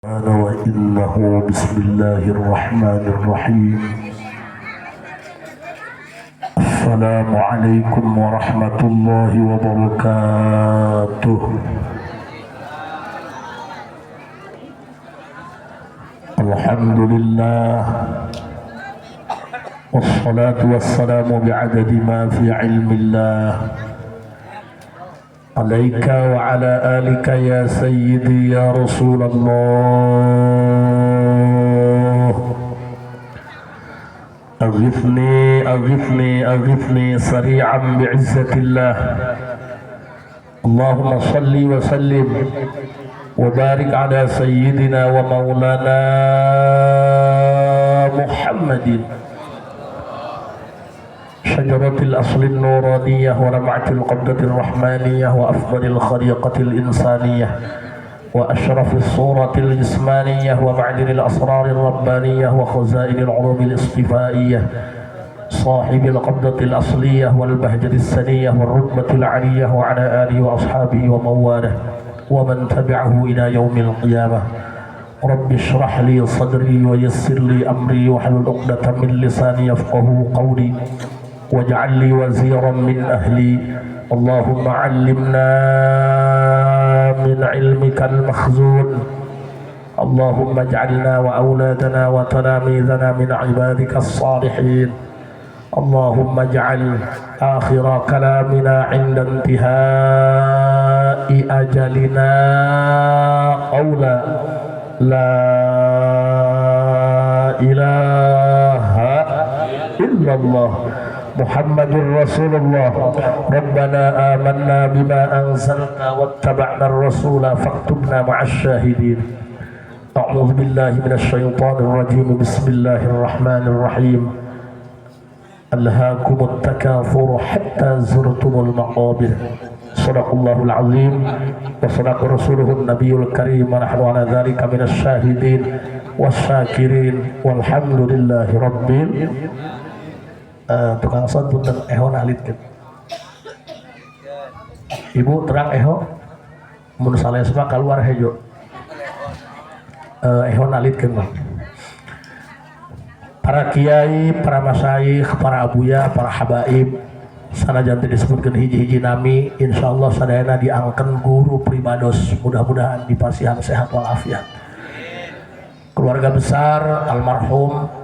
وإنه بسم الله الرحمن الرحيم. السلام عليكم ورحمة الله وبركاته. الحمد لله والصلاة والسلام بعدد ما في علم الله عليك وعلى آلك يا سيدي يا رسول الله. أغثني أغثني أغثني سريعا بعزة الله. اللهم صل وسلم وبارك على سيدنا ومولانا محمد شجرة الأصل النورانية ولمعة القبضة الرحمانية وأفضل الخليقة الإنسانية وأشرف الصورة الجسمانية ومعدن الأسرار الربانية وخزائن العلوم الاصطفائية صاحب القبضة الأصلية والبهجة السنية والرتبة العلية وعلى آله وأصحابه ومواله ومن تبعه إلى يوم القيامة. رب اشرح لي صدري ويسر لي أمري واحلل عقدة من لساني يفقه قولي واجعل لي وزيرا من أهلي. اللهم علمنا من علمك المخزون. اللهم اجعلنا وأولادنا وتلاميذنا من عبادك الصالحين. اللهم اجعل آخر كلامنا عند انتهاء أجلنا قولا لا إله إلا الله محمد رسول الله. ربنا آمنا بما أنزلت واتبعنا الرسول فاكتبنا مع الشاهدين. أعوذ بالله من الشيطان الرجيم. بسم الله الرحمن الرحيم. ألهاكم التكاثر حتى زرتم المقابر. صدق الله العظيم وصدق رسوله النبي الكريم ونحن على ذلك من الشاهدين والشاكرين والحمد لله رب. Tukang sound punten eho nalitkeun. Ibu terang eho mun sales mah keluar hejo. Eho nalitkeun mah. Para kiai, para masyayikh, para abuya, para habaib, sanajan teu disebutkeun hiji-hiji nami, insyaallah sadayana diangken guru pribados, mudah-mudahan dipasihan sehat walafiat. Keluarga besar almarhum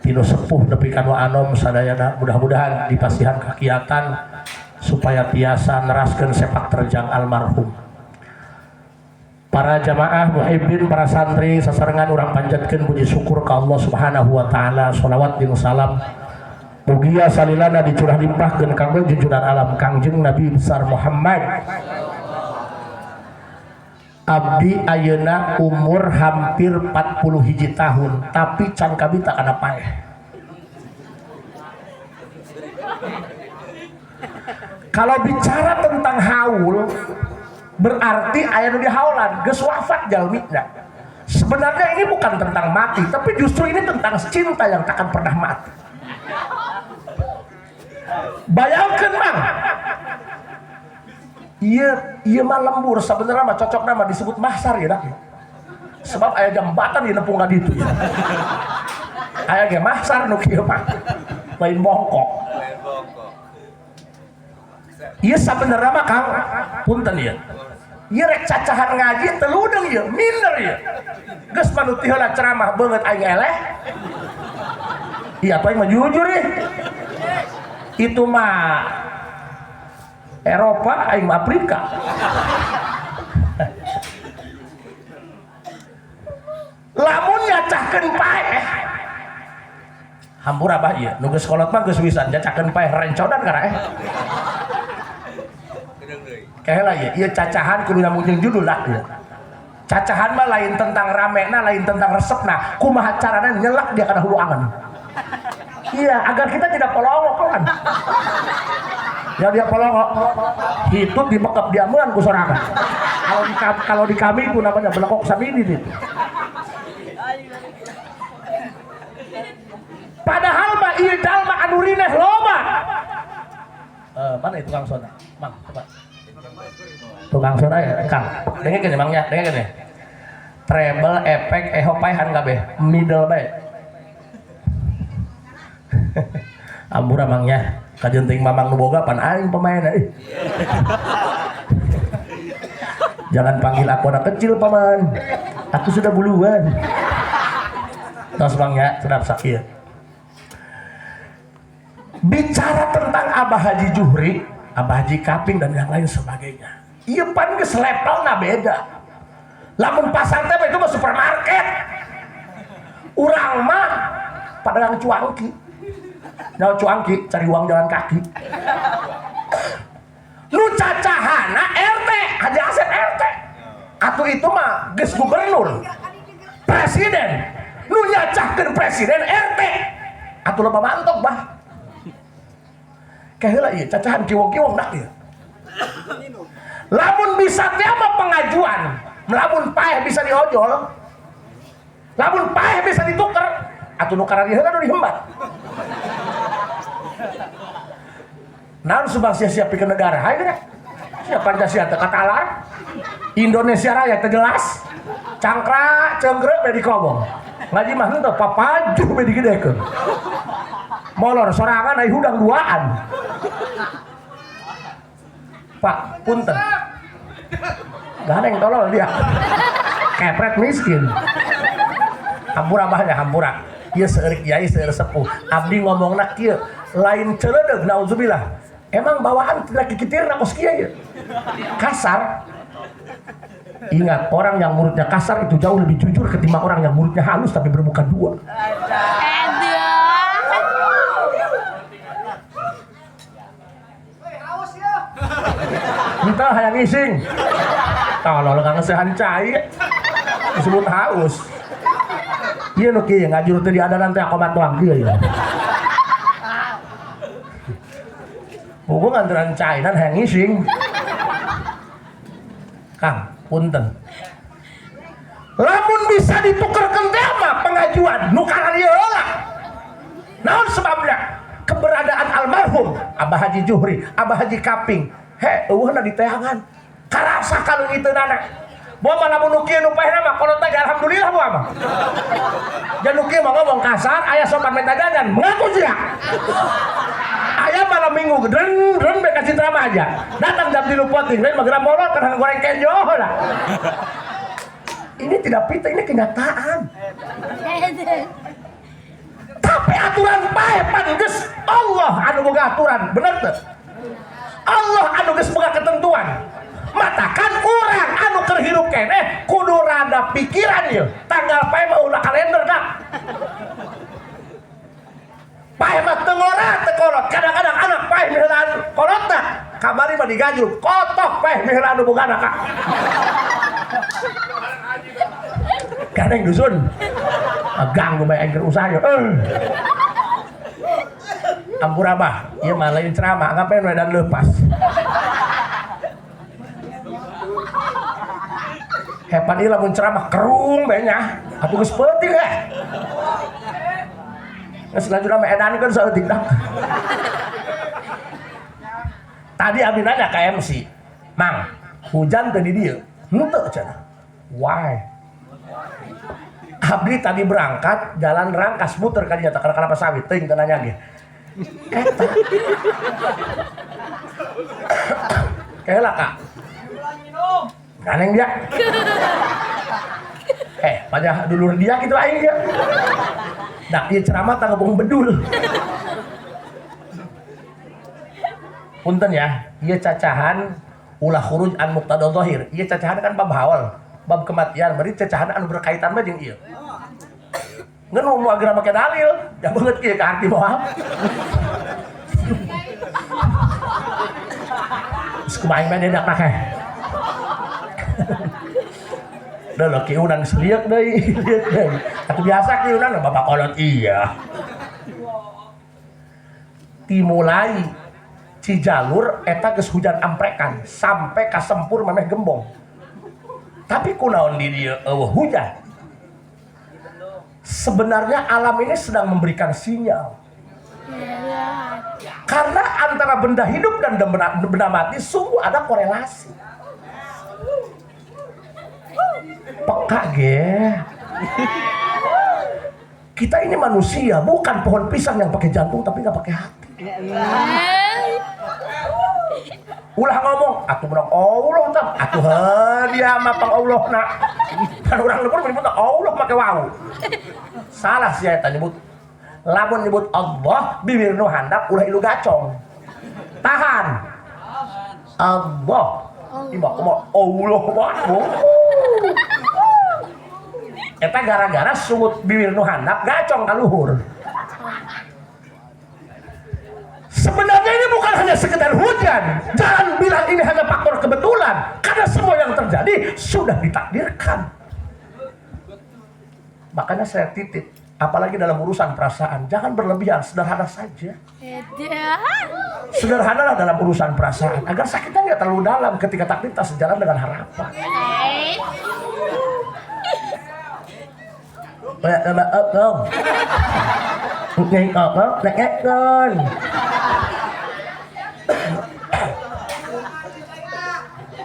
tino sepuh nepi ka nu anom sadayana mudah-mudahan dipasihan kakiatan supaya tiasa neraskeun sepak terjang almarhum. Para jamaah muhibbin, para santri sasarengan urang panjatkeun puji syukur ka Allah Subhanahu wa taala, sholawat jeung salam mugia salilana dicurah limpahkeun kanggo junjunan alam Kangjeng Nabi besar Muhammad. Abdi ayeuna umur hampir 40 hiji tahun tapi can kabita kana paeh. Kalau bicara tentang haul berarti aya nu dihaulan geus wafat jalmina. Sebenarnya ini bukan tentang mati, tapi justru ini tentang cinta yang takkan pernah mati. Bayangkan mang, iya mah lembur sebenarnya mah cocok nama disebut mahsar ya dah. Sebab aya jembatan di nempung ka ditu ya. Aya ge mahsar nu kieu mah. Lain bongkok. Iya sebenarnya mah Kang, punten ieu. Ieu rek cacahan ngaji teu ludeung ieu, minder ieu. Geus manuti heula ceramah beungeut aing eleh. Iya atuh aing mah jujur ieu. Itu mah Eropa, aing mah Afrika. Lamun nyacahkeun paeh. Hampura bah ieu, nu geus kolot mah geus wisan nyacakeun paeh rencodan kara eh. Kayak lah ieu cacahan kudu nyambung jeung judul lah ieu. Cacahan mah lain tentang ramena, lain tentang resepna, kumaha carana nyelak dia kana hulu angen. Iya, agar kita tidak polongok kan. Ya dia polongok, hidup di mekep diamean ku sorangan. Kalau di kami itu namanya belekok samini itu. Padahal mah ieu jalma anu rineh loba. Mana itu tukang sona? Mang, coba. Tukang sona ya, Kang. Dengekeun ya, Mang ya, dengekeun ya. Treble, efek, eho paehan kabeh, middle bae. Ampura mang nya, kajeun teuing mamang nu boga pan aing pemainna ih. Jangan panggil aku anak kecil paman. Aku sudah buluan. Tos bang ya, sedap sakit. Bicara tentang Abah Haji Juhri, Abah Haji Kaping dan yang lain sebagainya. Ieu pan geus levelna beda. Lamun pasar teh itu mah supermarket. Urang mah pedagang cuangki. Nyawa cuangki, cari uang jalan kaki. Nu cacahana RT, Haji Asep RT. Atuh itu mah geus gubernur, presiden. Nu nyacahkeun presiden RT. Atuh loba mantok bah. Kaheula ieu cacahan kiwong-kiwong dak ieu. Lamun bisa teh mah pengajuan, lamun paeh bisa diojol, lamun paeh bisa dituker, atuh nu kararieu heula nu dihembat. Naon subang sia-sia pikeun negara hayu deh. Sia Pancasila teu katalar. Indonesia Raya teu jelas. Cangkra cengkrek be dikobong. Ngaji mah henteu papajuh be digedekeun. Molor sorangan ai hudang duaan. Pak, punten. Gandeng tolol dia. Kepret miskin. Hampura abahnya, hampura. Ieu seueur kiai seueur sepuh. Abdi ngomongna kieu, lain ceuleudeg naudzubillah. Emang bawaan tidak kikitirna kos kieu ieu. Kasar. Ingat, orang yang mulutnya kasar itu jauh lebih jujur ketimbang orang yang mulutnya halus tapi bermuka dua. Entah hayang ngising. Tolol nggak ngesehan cai. Disebut haus. Iya nu kieu ngajur teh diadanan teh akomat doang kieu ya. Puguh nganteran cai dan hayang ngising. Kang, punten. Lamun bisa ditukerkeun teh mah pengajuan nu kararieu heula. Naon sebabna? Keberadaan almarhum Abah Haji Juhri, Abah Haji Kaping. He, eueuhna diteangan. Karasa kaleungiteunana. Boa mah lamun nu kieu nu paehna mah kolot teh alhamdulillah boa mah. Jan nu kieu mah ngomong kasar, aya sopan minta jajan, mengaku sia. Aya malam minggu dren dren be ka Citra mah aja. Datang jam 3 poting, lain mah geura molor kana goreng kejo lah. Ini tidak pita, ini kenyataan. Tapi aturan paeh pan geus Allah anu boga aturan, bener teu? Allah anu geus boga ketentuan. Matakan urang anu keur hirup keneh kudu rada pikiran ieu. Tanggal paeh mah ulah kalender dah. Paeh mah teu ngora teu kolot. Kadang-kadang anak paeh miheulaan kolotna, kamari mah digajruk, kotok paeh miheulaan nu boga anak. Gandeng dusun. Ganggu bae aing keur usaha ieu. Ampura bah, ieu mah lain ceramah, ngapain we dan leupas. Hepan ieu lamun ceramah kerung bae nya. Atuh geus peuting heh. Geus lanjutna mah edankeun saeutik dah. Tadi abdi nanya ka MC, "Mang, hujan teu di dieu?" Henteu cenah. Why? Abdi tadi berangkat jalan Rangkas muter ka dinya teh kana kelapa sawit teuing teu nanya ge. Eta. Keheula Kak. Ganeng dia. Pajah dulur dia gitu aing dia. Dak ieu ceramah tah ngebohong bedul. Punten ya, ieu cacahan ulah khuruj an muqtada zahir. Ieu cacahan kan bab haul, bab kematian, berarti cacahan anu berkaitan mah jeung ieu. Ngan mau agra make dalil, ya banget kieu ka arti moal. Geus kumaha aing mah dedak make. Udah lo kiunan seliak deui, lieur deui. Atuh biasa kiunan bapak kolot iya. Dimulai Cijalur eta geus hujan amprekan sampai ka Sempur memeh gembong. Tapi kunaon di dieu eueuh hujan. Sebenarnya alam ini sedang memberikan sinyal. Karena antara benda hidup dan benda mati sungguh ada korelasi. Peka ge. Kita ini manusia, bukan pohon pisang yang pakai jantung tapi nggak pakai hati. Ulah ngomong, atuh menang Allah tam, atuh dia mah pang Allah nak. Kan urang lembur menyebut Allah make wau. Salah sih eta nyebut. Lamun nyebut Allah bibir nu handap ulah ilu gacong. Tahan. Allah. Ima kumaha Allah mah. Eta gara-gara sungut bibir nu handap gacong ka luhur. Sebenarnya ini bukan hanya sekedar hujan. Jangan bilang ini hanya faktor kebetulan. Karena semua yang terjadi sudah ditakdirkan. Makanya saya titip, apalagi dalam urusan perasaan, jangan berlebihan, sederhana saja. Sederhanalah dalam urusan perasaan, agar sakitnya nggak terlalu dalam ketika takdir tak sejalan dengan harapan.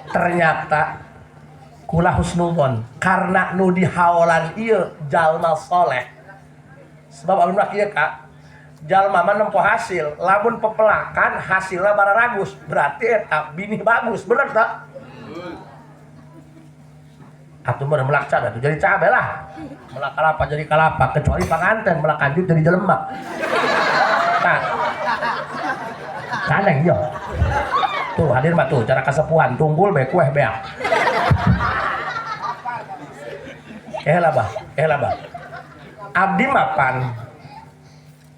Ternyata kula husnudzon karena nu dihaolan ieu jalma soleh. Sebab abdi mah kieu Kak, jalma mah nempo hasil, lamun pepelakan hasilna bararagus, berarti eta binih bagus, bener tak? Atuh mah melak cabe atuh jadi cabe lah. Melak kalapa jadi kalapa, kecuali panganten melak kanjut jadi jelema. Tah. Kaneng yo. Tuh hadir mah tuh cara kasepuhan tunggul be kueh beak. Eh lah bah. Abdi mapan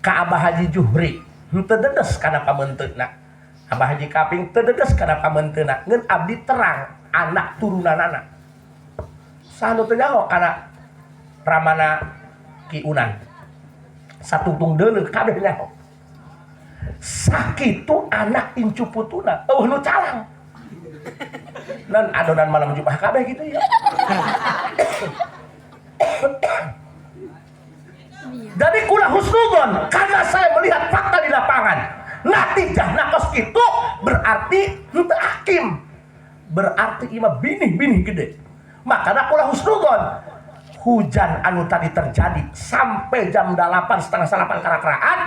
ka Abah Haji Juhri henteu dedes kana pamenteuna. Abah Haji Kaping teu dedes kana pamenteuna. Ngeun abdi terang anak turunanana. Saha nu teu nyaho kana ramana Ki Unan. Satungtung deuleu kabeh nyaho. Sakitu anak incu putuna eueuh nu calang. Dan adonan malam Jumat kabeh gitu ya. Jadi kula husnudzon karena saya melihat fakta di lapangan. Natijah nakos itu berarti henteu hakim. Berarti imah binih-binih gede. Makanya kula husnudzon hujan anu tadi terjadi sampai jam 8:30 karakaraan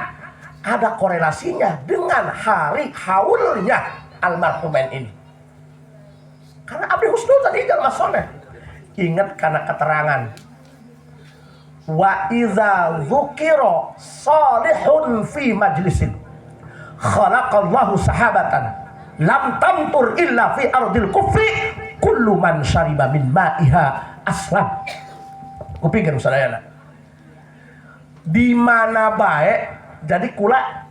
ada korelasinya dengan hari haulnya almarhumen ini. Karena abdi husnudzon tadi jalma soleh. Ingat karena keterangan wa idza dzukira salihun fi majlisin khalaqallahu sahabatan lam tamtur illa fi ardil kufri kullu man syariba min ma'iha aslam. Kupingkeun sadayana. Di mana bae jadi kula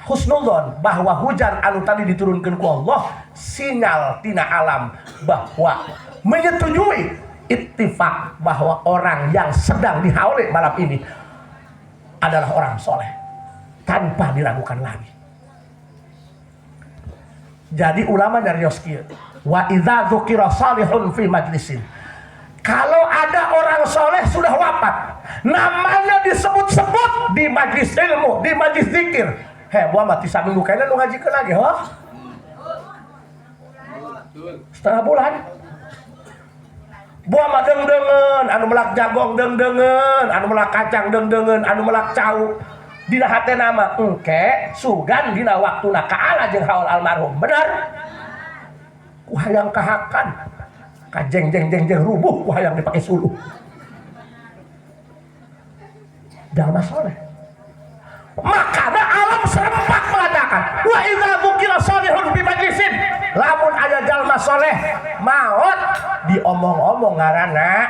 husnudzon bahwa hujan anu tadi diturunkan ku Allah sinyal tina alam bahwa menyetujui ittifaq bahwa orang yang sedang dihauli malam ini adalah orang soleh tanpa diragukan lagi. Jadi ulama nyarios kieu, wa idza dzukira salihun fi majlisin. Kalau ada orang soleh sudah wafat, namanya disebut-sebut di majlis ilmu, di majlis zikir. Heh, buah mati saminggu kayaknya nu ngajikeun lagi, hoh? Setengah bulan. Buah mah deung-deungeun, anu melak jagong deung-deungeun, anu melak kacang deung-deungeun, anu melak cau. Dina hatena mah engke sugan dina waktuna kaala jeung haul almarhum. Bener? Ku hayang kahakan. Kajeng jeng jeng jeng rubuh ku hayang dipake suluh. Jalma soleh. Makanya alam serempak mengatakan wa idza dzukira salihun bi majlisin. Lamun aya jalma soleh maot diomong-omong ngaranna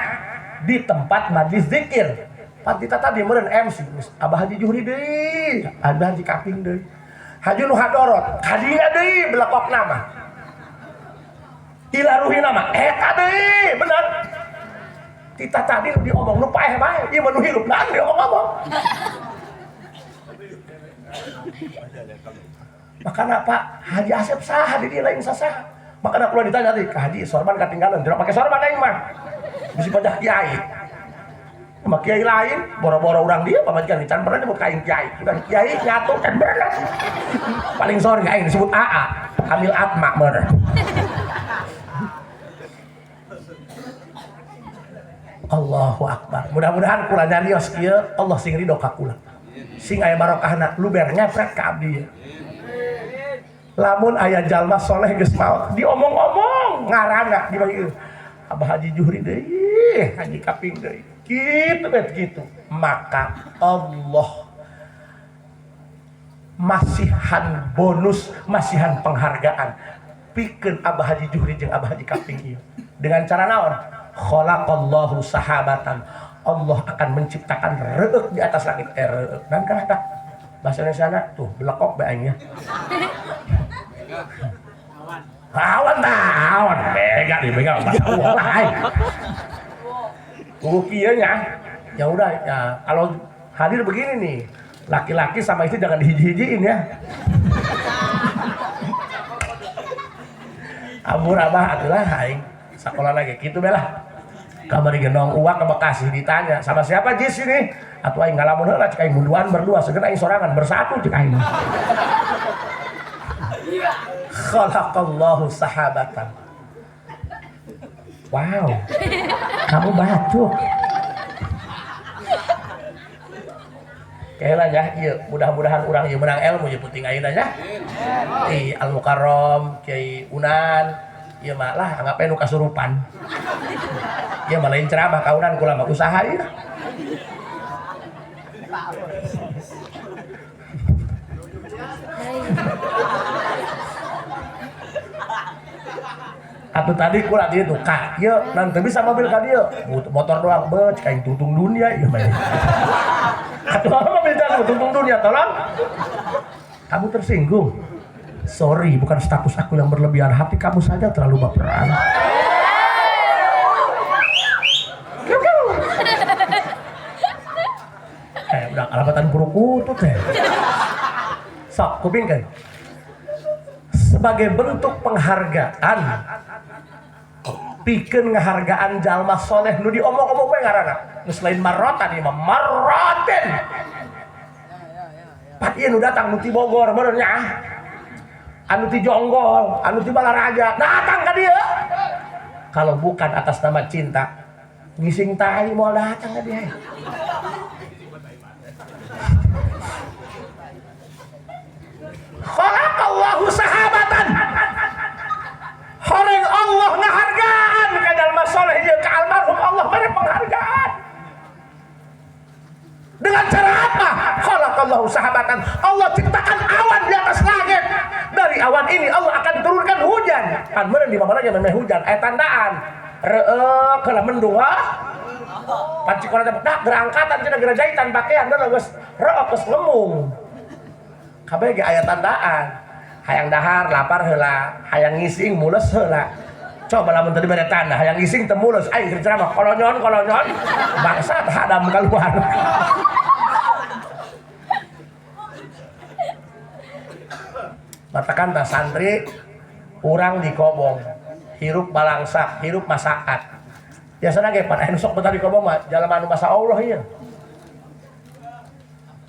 di tempat majlis zikir. Pan kita tadi meureun MC Abah Haji Juhri deui, Abah Haji Kaping deui. Haji nu hadorot, kadinya deui belekok nama. Ila ruhi nama eta deui, bener. Tita tadi nu diomong nu paeh bae, ieu mah nu hirup nah diomong-omong. Makanya Pak Haji Asep saha di dieu lain sasaha. Makanya kalau ditanya tadi, Ka Haji sorban katinggalan, tidak pakai sorban aing mah. Bisi pajak kiai. Sama kiai lain, boro-boro urang dia pamajikan can pernah nyebut kain kiai. Sudah kiai nyatu can pernah. Paling sore aing disebut AA, Amil Atma meureun. Allahu Akbar. Mudah-mudahan kula nyarios kieu Allah sing ridho ka kula. Sing aya barokahna luber ngepret ka abdi ieu. Lamun aya jalma soleh geus maot diomong-omong ngaranna dibagi Abah Haji Juhri deui, Haji Kaping deui. Kitu bet kitu. Maka Allah masihan bonus, masihan penghargaan pikeun Abah Haji Juhri jeung Abah Haji Kaping ieu. Dengan cara naon? Khalaqallahu sahabatan. Allah akan menciptakan reuk di atas langit. Reuk. Dan kan tak bahasa Indonesia tuh belekok bae aing nya. Awan tah, awan mega di mega bahasa uang lah aing. Kuku kieu nya. Ya udah ya, kalau hadir begini nih. Laki-laki sama istri jangan dihiji-hijiin ya. Abur abah atulah aing sakola lagi kitu be lah. Kamari gendong uang ke Bekasi ditanya sama siapa jis ini? Atuh aing ngalamun heula cek aing munduan berdua segeun aing sorangan bersatu cek aing. Khalaqallahu sahabatan. Wow. Kamu batuk. Kela ya, ieu mudah-mudahan urang ieu menang ilmu ieu penting ayeuna nya. Ki Al Mukarram, Kiai Unan, ieu mah lah anggap we nu kasurupan. Ieu mah lain ceramah ka Unan kula mah usaha ieu. Atuh tadi kula di itu ka ieu nan teu bisa mobil ka dieu. Motor doang beuh cek aing tungtung dunia ieu mah. Atuh mobil jalan tungtung dunia tolong. Kamu tersinggung. Sorry, bukan status aku yang berlebihan, hati kamu saja terlalu baperan. Udah alamatan buruk teh. Sok kupingkeun. Sebagai bentuk penghargaan pikeun ngahargaan jalma soleh nu diomong-omong we ngaranna. Nu selain marotan ieu mah maroten. Pan ieu nu datang nu ti Bogor meureun nya. Anu ti Jonggol, anu ti Balaraja, datang ka dieu. Kalau bukan atas nama cinta, ngising tai moal datang ka dieu. Khalaqallahu sahabatan. Horeng Allah ngahargaan ka jalma soleh ieu ka almarhum Allah mere penghargaan. Dengan cara apa? Khalaqallahu sahabatan. Allah ciptakan awan di atas langit. Dari awan ini Allah akan turunkan hujan. Pan meureun di mana-mana memeh hujan, aya tandaan. Reueuk heula mendung ha. Pan cikona teh dak gerangkatan cenah geura jahitan pakaian da geus reueuk geus ngemung. Kabeh ge aya tandaan. Hayang dahar lapar heula, hayang ngising mules heula. Coba lamun tadi bere tanda hayang ngising teu mules, aing keur ceramah kolonyon kolonyon bangsat hadam keluar. Matakan tah santri urang di kobong, hirup balangsak, hirup masakat. Biasana ge pan anu sok betah di kobong mah jalma anu masa Allah ieu.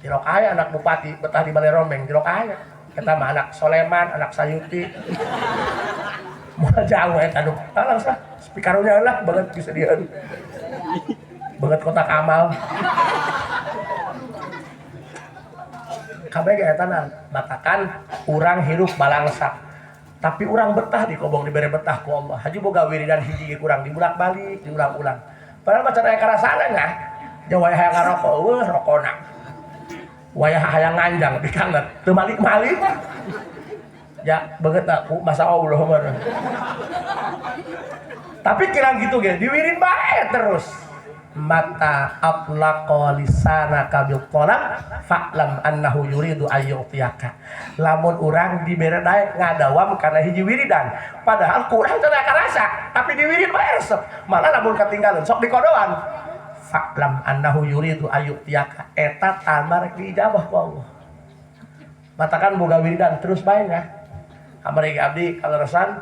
Tilok aya anak bupati betah di Balai Rombeng, tilok aya. Eta mah anak Soleman, anak Sayuti. Moal jauh eta nu. Alah lah, pikarunya lah banget disediaeun. Banget kotak amal. Kabeh ge eta na matakan urang hirup balangsak. Tapi urang betah di kobong dibere betah ku Allah. Haji boga wiridan hiji ge kurang dibulak-balik, diulang-ulang. Padahal mah can aya karasana nya. Nya wayah hayang ngarokok eueuh rokona. Wayah hayang nganjang dikanget teu malik-malik. Ya beungeut ku masa Allah mah. Tapi kirang gitu ge diwirin bae terus. Mata atlaqa lisanaka bil talab fa'lam annahu yuridu ayyutiyaka. Lamun urang dibere daek ngadawam kana hiji wiridan, padahal kurang teu karasa, tapi diwirid bae resep. Malah lamun katinggalan sok dikodoan. Fa'lam annahu yuridu ayyutiyaka. Eta tamar diijabah ku Allah. Matakan boga wiridan terus bae nya. Kamari abdi kaleresan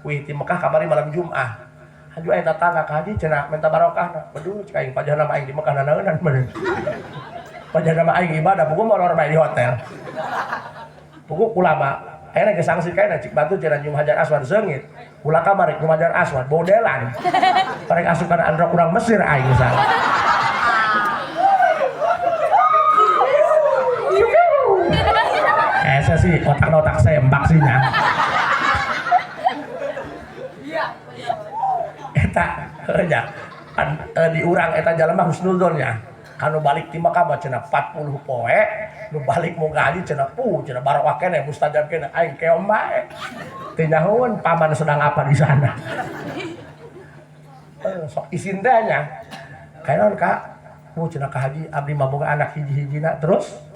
wih ti Mekah kamari malam Jumat. Haji aya datang ka haji cenah minta barokahna. Waduh cek aing pajahna mah aing di Mekah nanaeunan bener. Pajahna mah aing ibadah puguh molor bae di hotel. Puguh ulama Ayeuna geus sanksi kaena cik batu cenah nyium hajar aswad seungit. Ulah kamari nyium hajar aswad bodelan. Parek asup kana androk urang Mesir aing misalnya. Saya sih otak-otak saya embak sih nya. Eta heuh nya. Pan di urang eta jalma husnudzon nya. Kanu balik ti Mekah mah cenah 40 poe, nu balik moga haji cenah cenah barokah keneh mustajab keneh aing keom bae. Teu nyahoeun paman sedang apa di sana. Sok isin teh nya. Kayak naon Kak? Cenah ka haji abdi mah boga anak hiji-hijina terus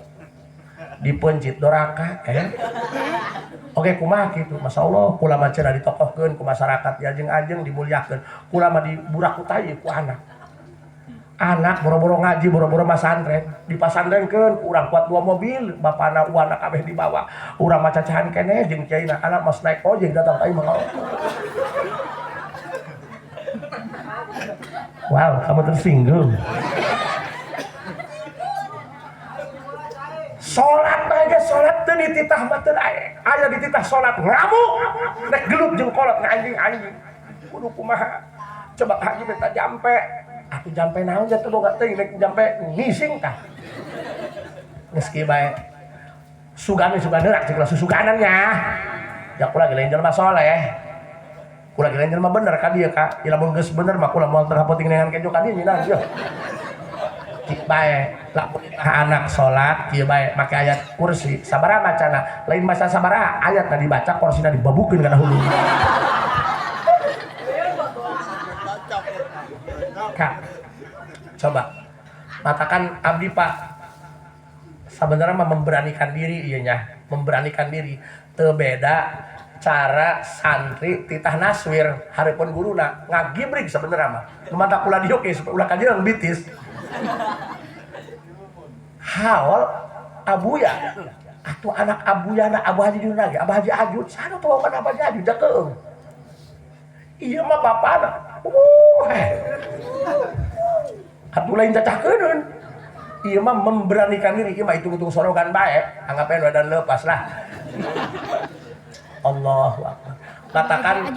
dipencit doraka Oke kumaha kitu masyaallah kula mah cenah ditokohkeun ku masyarakat diajeng-ajeng dimuliakeun kula mah diburak ku tai ku anak. Anak boro-boro ngaji boro-boro masantren dipasantrenkeun ku urang kuat 2 mobil bapana uana kabeh dibawa urang mah cacahan keneh jeung kiaina anak mas naik ojek datang ka imah. Wow, kamu tersinggung. Salat bae salat teu dititah mah teu aya dititah salat ngamuk rek gelut jeung kolot ngaanjing-anjing kudu kumaha coba haji minta jampe atuh jampe naon jatuh boga teuing rek jampe ngising tah geus kieu bae sugan sugan neurak cek susuganan nya ja kula ge lain jelema soleh kula ge lain jelema bener ka dieu ka lamun geus bener mah kula moal teu penting neangan kejo ka dieu nyinah ieu bae lamun anak salat kieu bae make ayat kursi sabaraha macana lain masa sabaraha ayatna dibaca kursina dibabukeun kana hulu. Kak coba matakan abdi Pak sebenarnya mah memberanikan diri ieu nya memberanikan diri teu beda cara santri titah naswir hareupeun guruna ngagibrig sebenarnya mah nu mata kula dieu ge ulah kajeun bitis haol abuya atuh anak abuya na Abu Haji Juna ge Abu Haji Ajud sana tuh kan Abu Haji Ajud jakeung ieu mah bapana atuh lain cacahkeun ieu mah memberanikan diri ieu mah hitung-hitung sorogan bae anggap aja dan lepas lah. Allahu Akbar. Katakan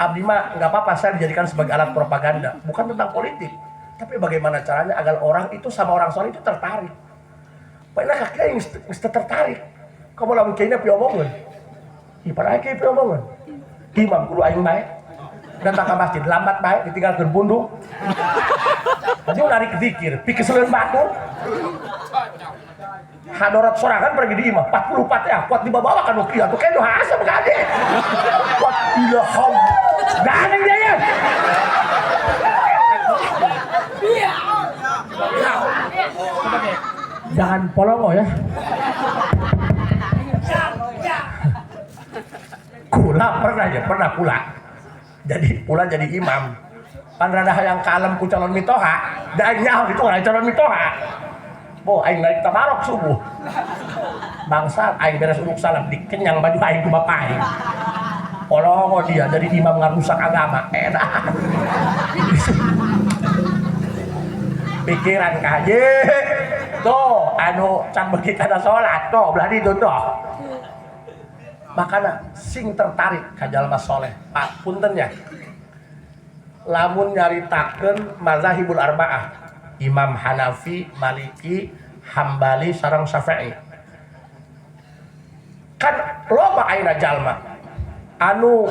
abdi mah enggak apa-apa saya dijadikan sebagai alat propaganda bukan tentang politik tapi bagaimana caranya agar orang itu sama orang soleh itu tertarik. Pokoknya kakek yang mesti tertarik. Kamu lamun kayaknya pi omongan. Ipar aing pi omongan. Imam guru aing bae. Datang ke masjid lambat bae ditinggalkeun bundung. Nanti narik zikir, pikeseleun batur. Hadorat sorangan pergi di imah 44 ya, kuat dibawa kan kieu atuh kejo asa begade. Kuat ilham. Dan dia ya. Jangan polongo ya. Kula pernah ya, pernah kula. Jadi kula jadi imam. Pan rada hayang kalem ku calon mitoha, da aing nyaho kitu orang calon mitoha. Boh aing naik tabarok subuh. Bangsa aing beres uruk salam dikenyang baju aing ku bapak aing. Polongo dia jadi imam ngarusak agama. Enak. Pikiran kaje tuh anu can beuki kana salat tuh belah ditu tuh makana sing tertarik ka jalma soleh Pak punten nya lamun nyaritakeun mazahibul arbaah Imam Hanafi, Maliki, Hambali sareng Syafi'i kan loba ayeuna jalma anu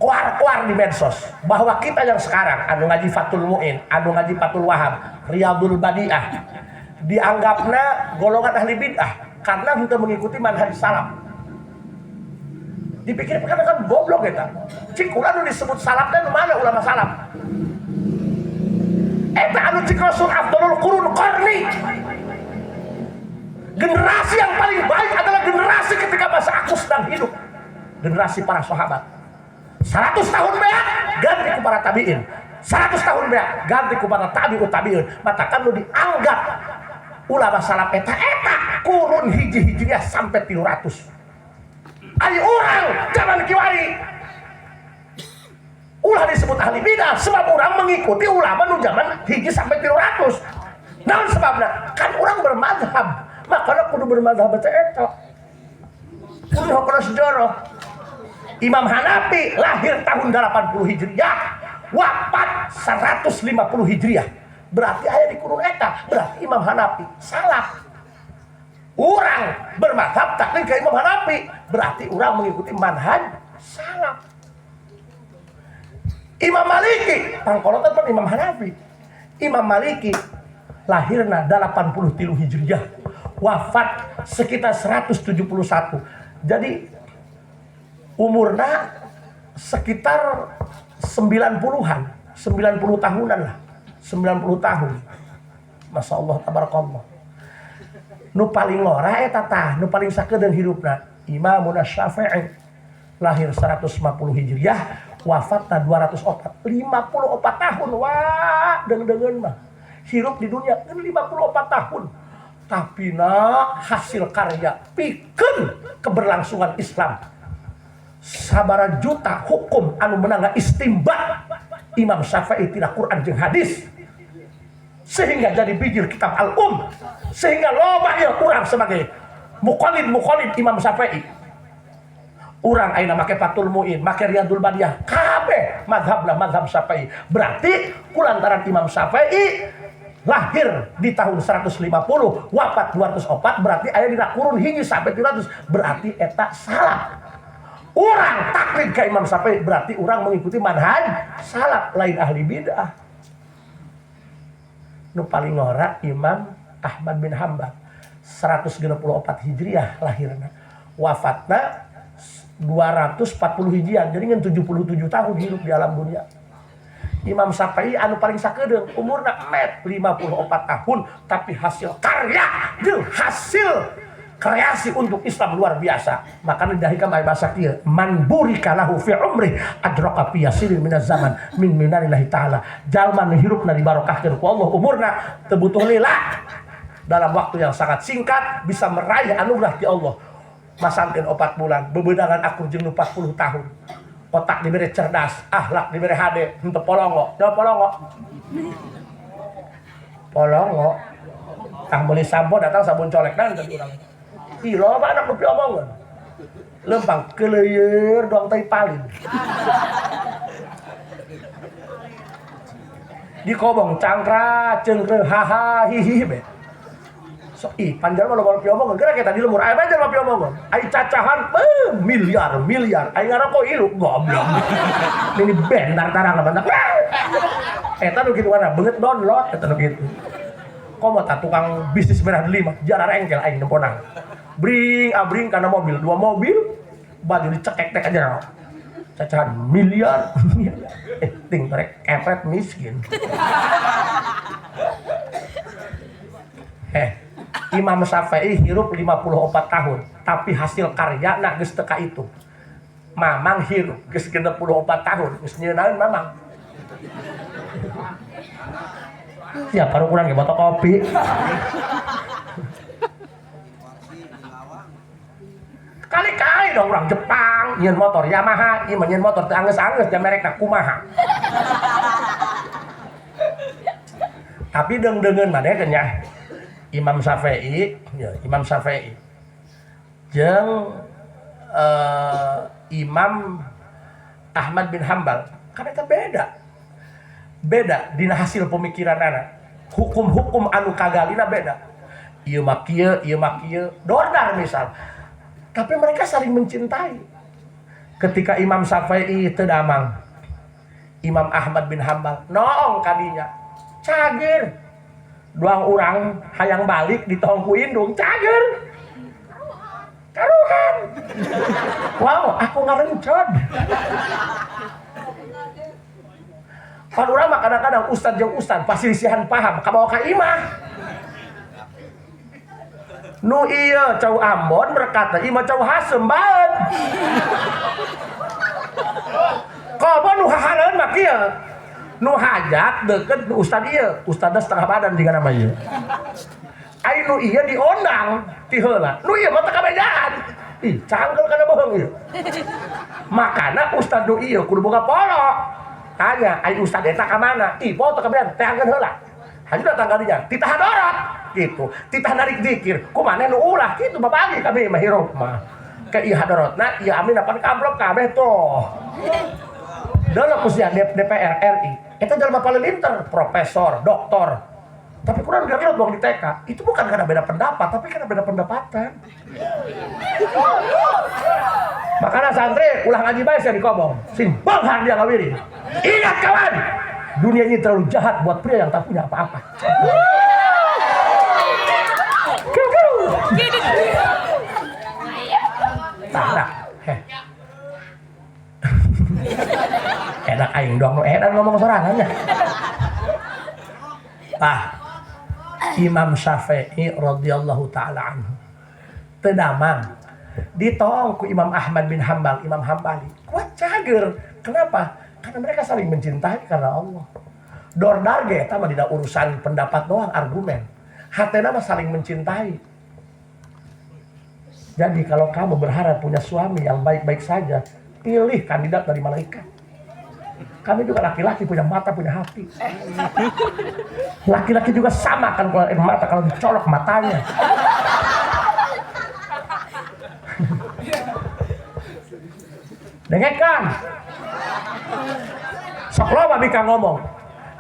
koar-koar di medsos bahwa kita yang sekarang anu ngaji Fathul Mu'in, anu ngaji Fathul Wahab, Riyadul Badiah dianggapna golongan ahli bid'ah karena henteu mengikuti manhaj salaf. Dipikir karena kan goblok eta. Cik ulah nu disebut salaf teh nu mana ulama salaf? Eta anu cik Rasul afdalul qurun qarni. Generasi yang paling baik adalah generasi ketika masa aku sedang hidup. Generasi para sahabat. 100 tahun beak ganti ku para tabiin. 100 tahun beak ganti ku para tabiut tabiin. Matakan nu dianggap ulama salaf eta eta kurun hiji-hijinya sampai 300. Ari urang zaman kiwari ulah disebut ahli bidah sebab urang mengikuti ulama nu zaman hiji sampai 300. Naon sebabna? Kan urang bermadhab. Makana kudu bermadhab teh eta. Kudu kana sejarah. Imam Hanafi lahir tahun 80 Hijriah, wafat 150 Hijriah. Berarti aya di kurun eta, berarti Imam Hanafi salaf. Urang bermadhab taklid ke Imam Hanafi, berarti urang mengikuti manhaj salaf. Imam Maliki, pangkolotan pan Imam Hanafi. Imam Maliki lahirna 83 Hijriah, wafat sekitar 171. Jadi umurna sekitar 90-an, 90 tahunan lah. 90 tahun. Masya Allah, tabarakallah. Nu paling ngora eta tah, nu paling sakedeung hirupna Imamuna Syafi'i lahir 150 Hijriah, wafatna 204, 54 tahun. Wah, deung-deungeun mah. Hirup di dunia kan 54 tahun. Tapi nak hasil karya pikeun keberlangsungan Islam. Sabara juta hukum anu menang istimbat Imam Syafi'i tidak Quran jeung hadis, sehingga jadi bijil kitab Al-Um, sehingga loba ya urang sebagai muqallid muqallid Imam Syafi'i. Urang ayeuna make Fathul Muin, make Riyadul Badiah, kabeh madhabna madhab Syafi'i. Berarti kulantaran Imam Syafi'i lahir di tahun 150, wafat 204, berarti aya dina kurun hiji sampai 300, berarti eta salaf. Urang taklid ke Imam Syafi'i berarti urang mengikuti manhaj salaf, lain ahli bidah. Nu paling ngora Imam Ahmad bin Hambal 164 Hijriah lahirna, wafatna 240 Hijriah, jadi ngan 77 tahun hidup di alam dunia. Imam Syafi'i anu paling sakedeung umurna met 54 tahun, tapi hasil karya jeung hasil kreasi untuk Islam luar biasa. Makanya dari kami bahasa kieu, man burika lahu fi umri adraka fi yasirin minaz zaman min minanillahi taala. Jalma nu hirupna dibarokahkeun ku Allah umurna, teu butuh lila, dalam waktu yang sangat singkat bisa meraih anugerah ti Allah. Masanten 4 bulan bebedangan akur jeung nu 40 tahun. Otak diberi cerdas, akhlak diberi hade, henteu polongo. Jawab polongo. Polongo. Tah meuli sampo datang sabun colek dan tadi urang. Ih, loba anak nu piomongan. Lempang keleuyeur doang tai palin. Dikobong cangkra cengkre haha hihi be. Sok ih panjang mah loba piomongan geura kita di lemur aya banjar mah piomongan. Ai cacahan miliar miliar ai ngaroko ilu goblok. Ini bentar tarang lah. Eta nu kitu warna beungeut download eta nu kitu. Komo tah tukang bisnis merah lima jarar engkel aing nemponang. Bring abring karena mobil, dua mobil baju dicekek tek aja. Cacahan miliar miliar. Ting torek kepret miskin. Imam Syafi'i hirup 54 tahun, tapi hasil karya nak geus teu ka itu. Mamang hirup geus 64 tahun, geus nyeunaeun mamang. Ya baru kurang ge botok kopi. Kali-kali dong orang Jepang nyeun motor Yamaha, ieu mah nyeun motor teu anggeus-anggeus da merekna kumaha. Tapi deung-deungeun mah deui nya. Imam Syafi'i, ya, Imam Syafi'i jeung Imam Ahmad bin Hambal, kan eta beda. Beda dina hasil pemikiranana. Hukum-hukum anu kagalina beda. Ieu mah kieu, ieu mah kieu, dordar misal. Tapi mereka saling mencintai. Ketika Imam Syafi'i teu damang, Imam Ahmad bin Hambal noong kadinya. Cager. Duang urang hayang balik di tong ku indung, cager. Karuhan. Wow, aku ngarencod. Pan urang mah kadang-kadang ustad jeung ustad pasilisihan paham kabawa ka imah. Nu ieu cau Ambon berkata imah cau Hasem baeun. Komo nu hahaleun mah kieu. Nu hajat deket nu ustad ieu, ustadna setengah badan jiga nama ieu. Ai nu ieu diondang ti heula. Nu ieu mah teu kabejaan. Ih, cangkel kana bohong ieu. Makana ustad nu ieu kudu boga polo. Tanya, ai ustad eta ka mana? Ih, polo teu kabehan, teangan heula. Haju datang ka dinya, titah dorot gitu. Titah narik dikir, kumaha nu ulah kitu babagi kami mah hirup mah. Ke ieu hadorotna, ieu amina pan ka amplop kabeh tuh. Dulu kusia DPR RI. Itu jelema paling pinter, profesor, doktor. Tapi kurang gelut dong di TK. Itu bukan karena beda pendapat, tapi karena beda pendapatan. Makanya santri ulah ngaji bae sia dikobong. Sing beunghar dia ngawirin. Ingat kawan, dunia ini terlalu jahat buat pria yang tak punya apa-apa. Kiu, kiu. Nah, nah. Heh. Enak aing doang nu edan ngomong sorangannya. Ah, Imam Syafi'i radhiyallahu taala anhu. Teu damang. Ditong ku Imam Ahmad bin Hambal, Imam Hambali. Kuat cager. Kenapa? Karena mereka saling mencintai karena Allah. Dordar ge eta mah dina urusan pendapat doang, argumen. Hatena mah saling mencintai. Jadi kalau kamu berharap punya suami yang baik-baik saja, pilih kandidat dari malaikat. Kami juga laki-laki punya mata, punya hati. Laki-laki juga sama kan kalau air mata kalau dicolok matanya. Dengekan. Sok loba bika ngomong.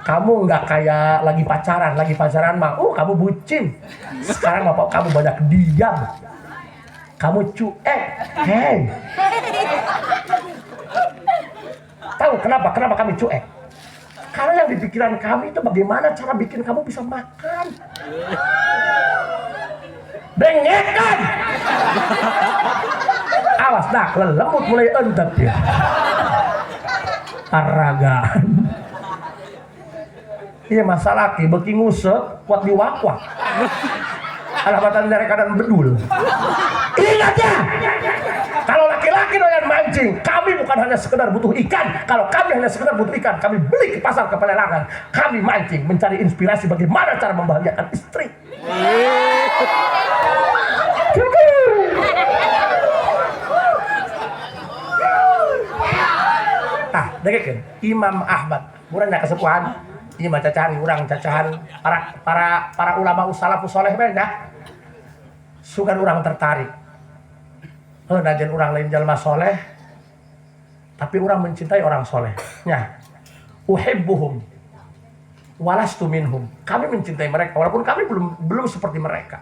Kamu nggak kayak lagi pacaran mah, kamu bucin. Sekarang bapak kamu banyak diam. Kamu cuek. Hei. Tahu kenapa? Kenapa kami cuek? Karena yang di pikiran kami itu bagaimana cara bikin kamu bisa makan. Dengekan. Awas dah, lembut mulai entet ya. Paragan. Iya masalah laki beki ngusep kuat diwakwak. Alamatan dari kanan bedul. Ingat ya, kalau laki-laki doyan mancing, kami bukan hanya sekedar butuh ikan. Kalau kami hanya sekedar butuh ikan, kami beli ke pasar ke pelelangan. Kami mancing mencari inspirasi bagaimana cara membahagiakan istri. Tah, dengekeun Imam Ahmad, urang nya kesepuhan, ieu mah cacahan urang cacahan para ulama salafus soleh bae nya. Sugan urang tertarik. Heuh najan urang lain jalma soleh, tapi urang mencintai orang soleh. Nya. Uhibbuhum walastu minhum. Kami mencintai mereka walaupun kami belum seperti mereka.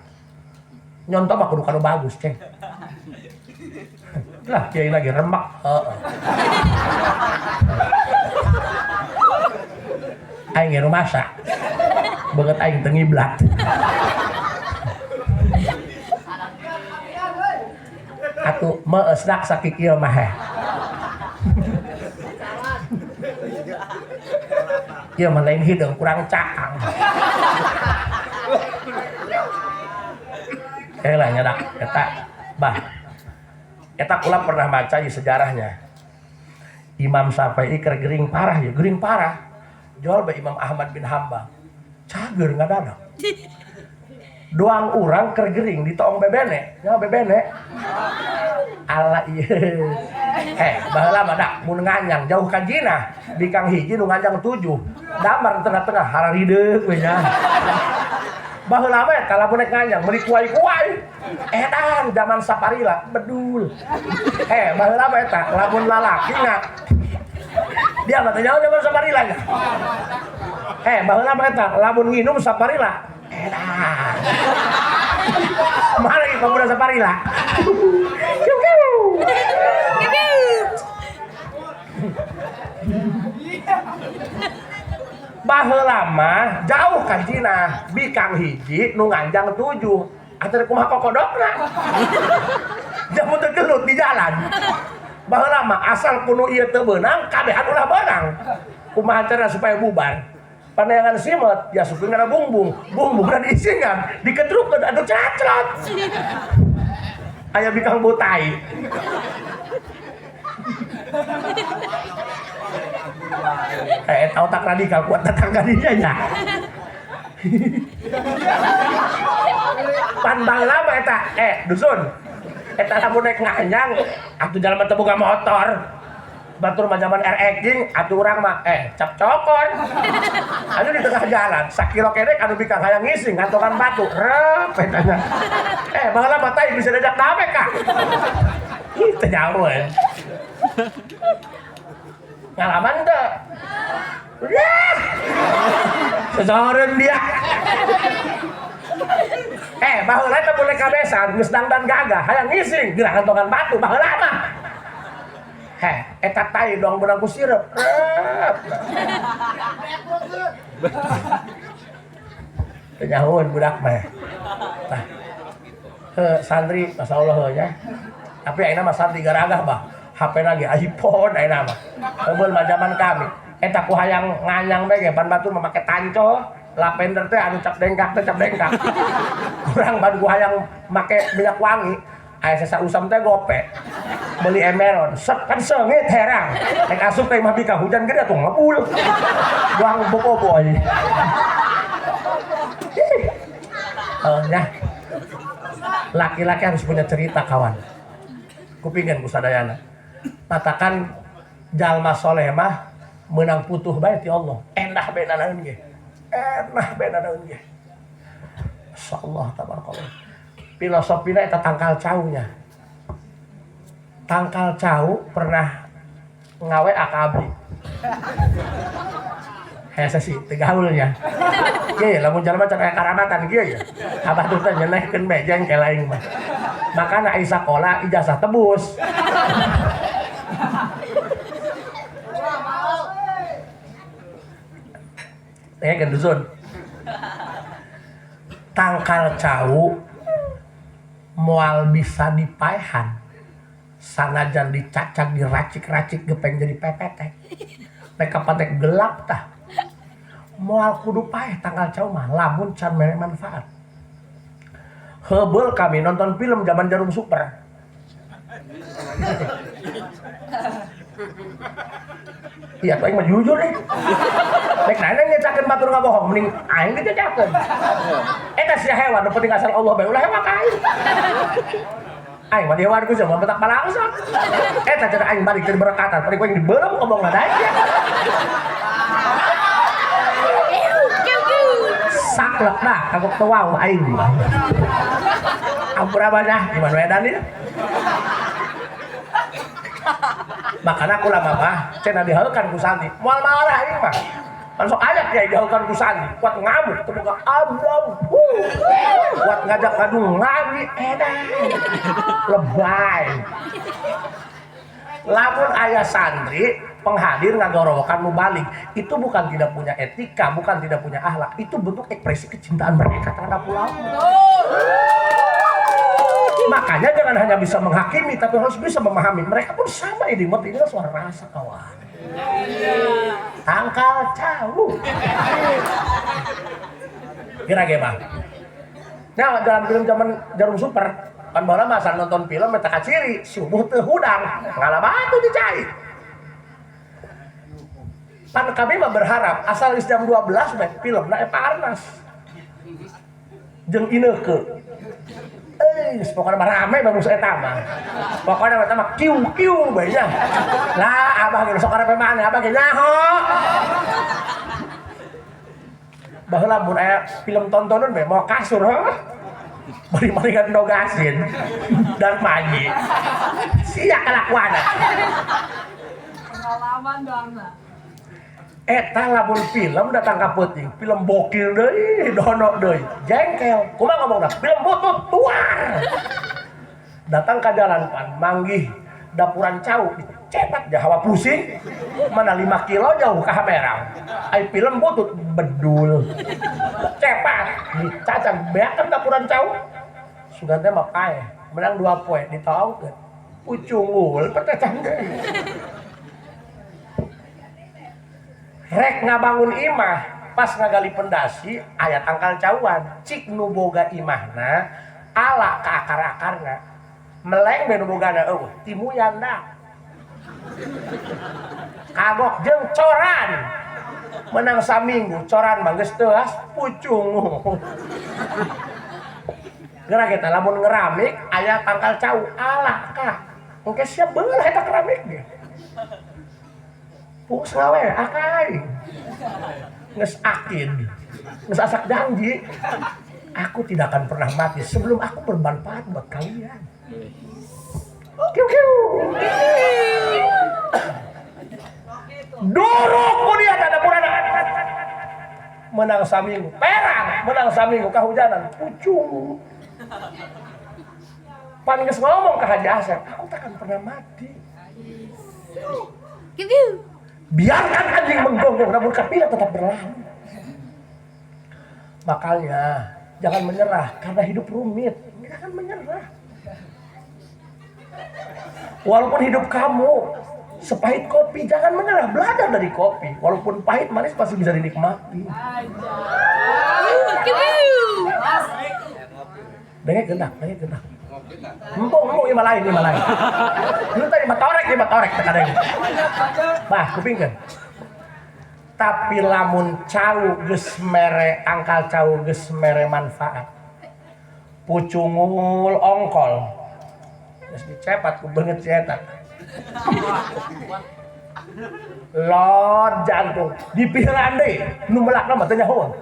Nyontoh mah kudu kanu bagus, ceng. Lah kiai lagi remak. Heeh. Aing ge nu masak. Beungeut aing teu ngiblat. Atuh meus dak sakikieu mah heh. Ieu mah lain hideung kurang caang. Lah nyadak eta bah. Eta kula pernah baca di sejarahnya. Imam Syafi'i keur gering parah ya, gering parah. Jual bae Imam Ahmad bin Hambal. Cager ngadadak. Doang urang keur gering ditoong bebene, nya bebene. Ala ieu. Baheula mah dak mun nganyang jauh ka jinah, bikang hiji nu nganyang 7. Damar tengah-tengah hararideuk we nya. Baheula mah eta lamun rek nganyang meuli kuai-kuai. Edan zaman saparila bedul. Baheula mah eta lamun lalaki nga dia mah teh jauh zaman saparila nya. Baheula mah eta lamun nginum saparila edan. Mana lagi pemuda saparila? Kiu kiu. Baheula mah jauh ka jinah, bikang hiji nu nganjang 7. Atuh kumaha kokodokna? Jamu teu gelut di jalan. Baheula mah asal kuno ieu teu beunang, kabehan ulah beunang. Kumaha cara supaya bubar? Paneangan simet, ya supir ngana bungbung, bungbungna diisingan, diketrukkeun atuh cacrot. Aya bikang botai. Otak radikal kuat datang ka dinya nya. Pan baheula mah eta, dusun. Eta lamun naik nganyang, atuh jalma teu boga motor. Batur mah zaman RX jeung atuh urang mah cap cokor. Anu di tengah jalan, sakilo kedek anu bikang hayang ngising ngantokan batu. Rep eta nya. Baheula mah tai bisa diajak dame ka. Teu nyahoeun. Ngalaman teu? Yah. Sesoreun dia. Baheula teh boleh kabesan geus dangdan gagah hayang ngising geura kantongan batu baheula mah. Heh, eta tai doang beunang ku sireup. Teu nyahoeun budak mah. Tah. Heuh santri masyaallah heuh nya. Tapi ayeuna mah santri garagah bah. HP-na ge iPhone ayeuna mah. Heubeul mah zaman kami. Eta ku hayang nganyang bae ge pan batur mah make tanco. Lavender teh anu cap dengkak teh cap dengkak. Kurang ban ku hayang make minyak wangi. Aya sesa usam teh gope. Beli emeron, set kan seungit herang. Rek asup teh mah bika hujan gede atuh ngebul. Buang boboboy. Nah. Laki-laki harus punya cerita kawan. Kupingkeun ku sadayana. Matakan jalma soleh mah meunang putuh bae ti Allah. Endah bae nanaeun ge. Enah bae nanaeun ge. Masyaallah tabarakallah. Filosofina eta tangkal caunya. Tangkal cau pernah ngawe ka abdi. Hese sih teu gaulnya. Kieu lamun jalma can aya karamatan kieu ya. Abah tuh teh nyenehkeun bae jengkel aing mah. Makana ai sakola ijazah tebus. Dengekeun dusun. Tangkal cau moal bisa dipaehan. Sanajan dicacag diracik-racik gepeng jadi pepetek. Rek kapatek gelap tah. Moal kudu paeh tangkal cau mah lamun can mere manfaat. Heubeul kami nonton film zaman Jarum Super. Iya, aing mah jujur nih. Rek naon nyecakeun batur ngabohong, mending aing dicecakeun. Eta sia hewan, nu penting asal Allah bae ulah hewan ka aing. Aing mah dihewan ku sia mah petak palangsa. Eta cenah aing balik teu berekatan, paling ku aing dibeuleum ngomongna da sia. Saklek dah, kagok teu wau aing mah. Ampura banyak, gimana edan ieu? Makana aku lama mah cenah dihaulkan ku santri. Moal marah aing mah. Pan sok aya kiai dihaulkan ku santri, kuat ngamuk teu boga abdom. Kuat ngajak ngadu ngawi edan. Lebay. Lamun aya santri penghadir ngagorowokan mubalik, itu bukan tidak punya etika, bukan tidak punya akhlak, itu bentuk ekspresi kecintaan mereka terhadap ulama. Makanya jangan hanya bisa menghakimi, tapi harus bisa memahami. Mereka pun sama ini, ini suara rasa kawan. Tangkal cau. Kira gimana? Nah, dalam film zaman Jarum Super, kan baheula masa nonton film eta kaciri, subuh teu hudang, ngalamatu dicai. Pan kami mah berharap asal geus jam 12 bae filmna eta Parnas. Jeung Ineke. Pokoknya mah rame bagus eta mah. Pokoknya eta mah kiu-kiu bae nya. Lah abah ge sok arepe maneh, abah ge nyaho. Baheula mun aya film tontonan bae moal kasur heuh. Bari maringan endog asin dan maji. Sia kalakuanna. Pengalaman dong. Eta lamun film datang ka peuting, film bokil deui, dono deui, jengkel. Kumaha ngomongna? Film butut tuar. Datang ka jalan pan manggih dapuran cau dicetak jahawa pusing. Mana 5 kilo jauh ka Hamerang. Ai film butut bedul. Cepat dicacang beakeun dapuran cau. Sugan teh mah paeh, menang 2 poe ditaongkeun. Ucungul petecang deui. Rek ngabangun imah pas ngagali pendasi aya tangkal cauan cik nu boga imahna ala ka akar-akarna meleng be nu bogana eueuh timuyan da kagok jeung coran menang saminggu coran mah geus teuas pucung geura kita lamun ngeramik aya tangkal cau ala ka engke siap beulah eta keramik ge. Pus ngawe akai. Geus akid. Geus asak janji. Aku tidak akan pernah mati sebelum aku bermanfaat buat kalian. Kiu kiu. Duruk ku dia tanda purana. Menang saminggu, perang, menang saminggu kahujanan, pucung. Pan geus ngomong ke Haji Asep, aku takkan pernah mati. Biarkan anjing menggonggong, namun kafilah tetap berlalu. Makanya jangan menyerah karena hidup rumit. Jangan menyerah. Walaupun hidup kamu sepahit kopi, jangan menyerah. Belajar dari kopi. Walaupun pahit manis pasti bisa dinikmati. Dengek gendak, dengek gendak. Empung, empung, ima lain, ima lain. Lu tadi mah torek teka dengek. Bah, kupingkeun. Tapi lamun cau geus mere angkal cau geus mere manfaat. Pucungul ongkol. Geus dicepat ku beungeut si eta. Lot jantung dipiheulaan deui nu melakna mah teu nyahoeun.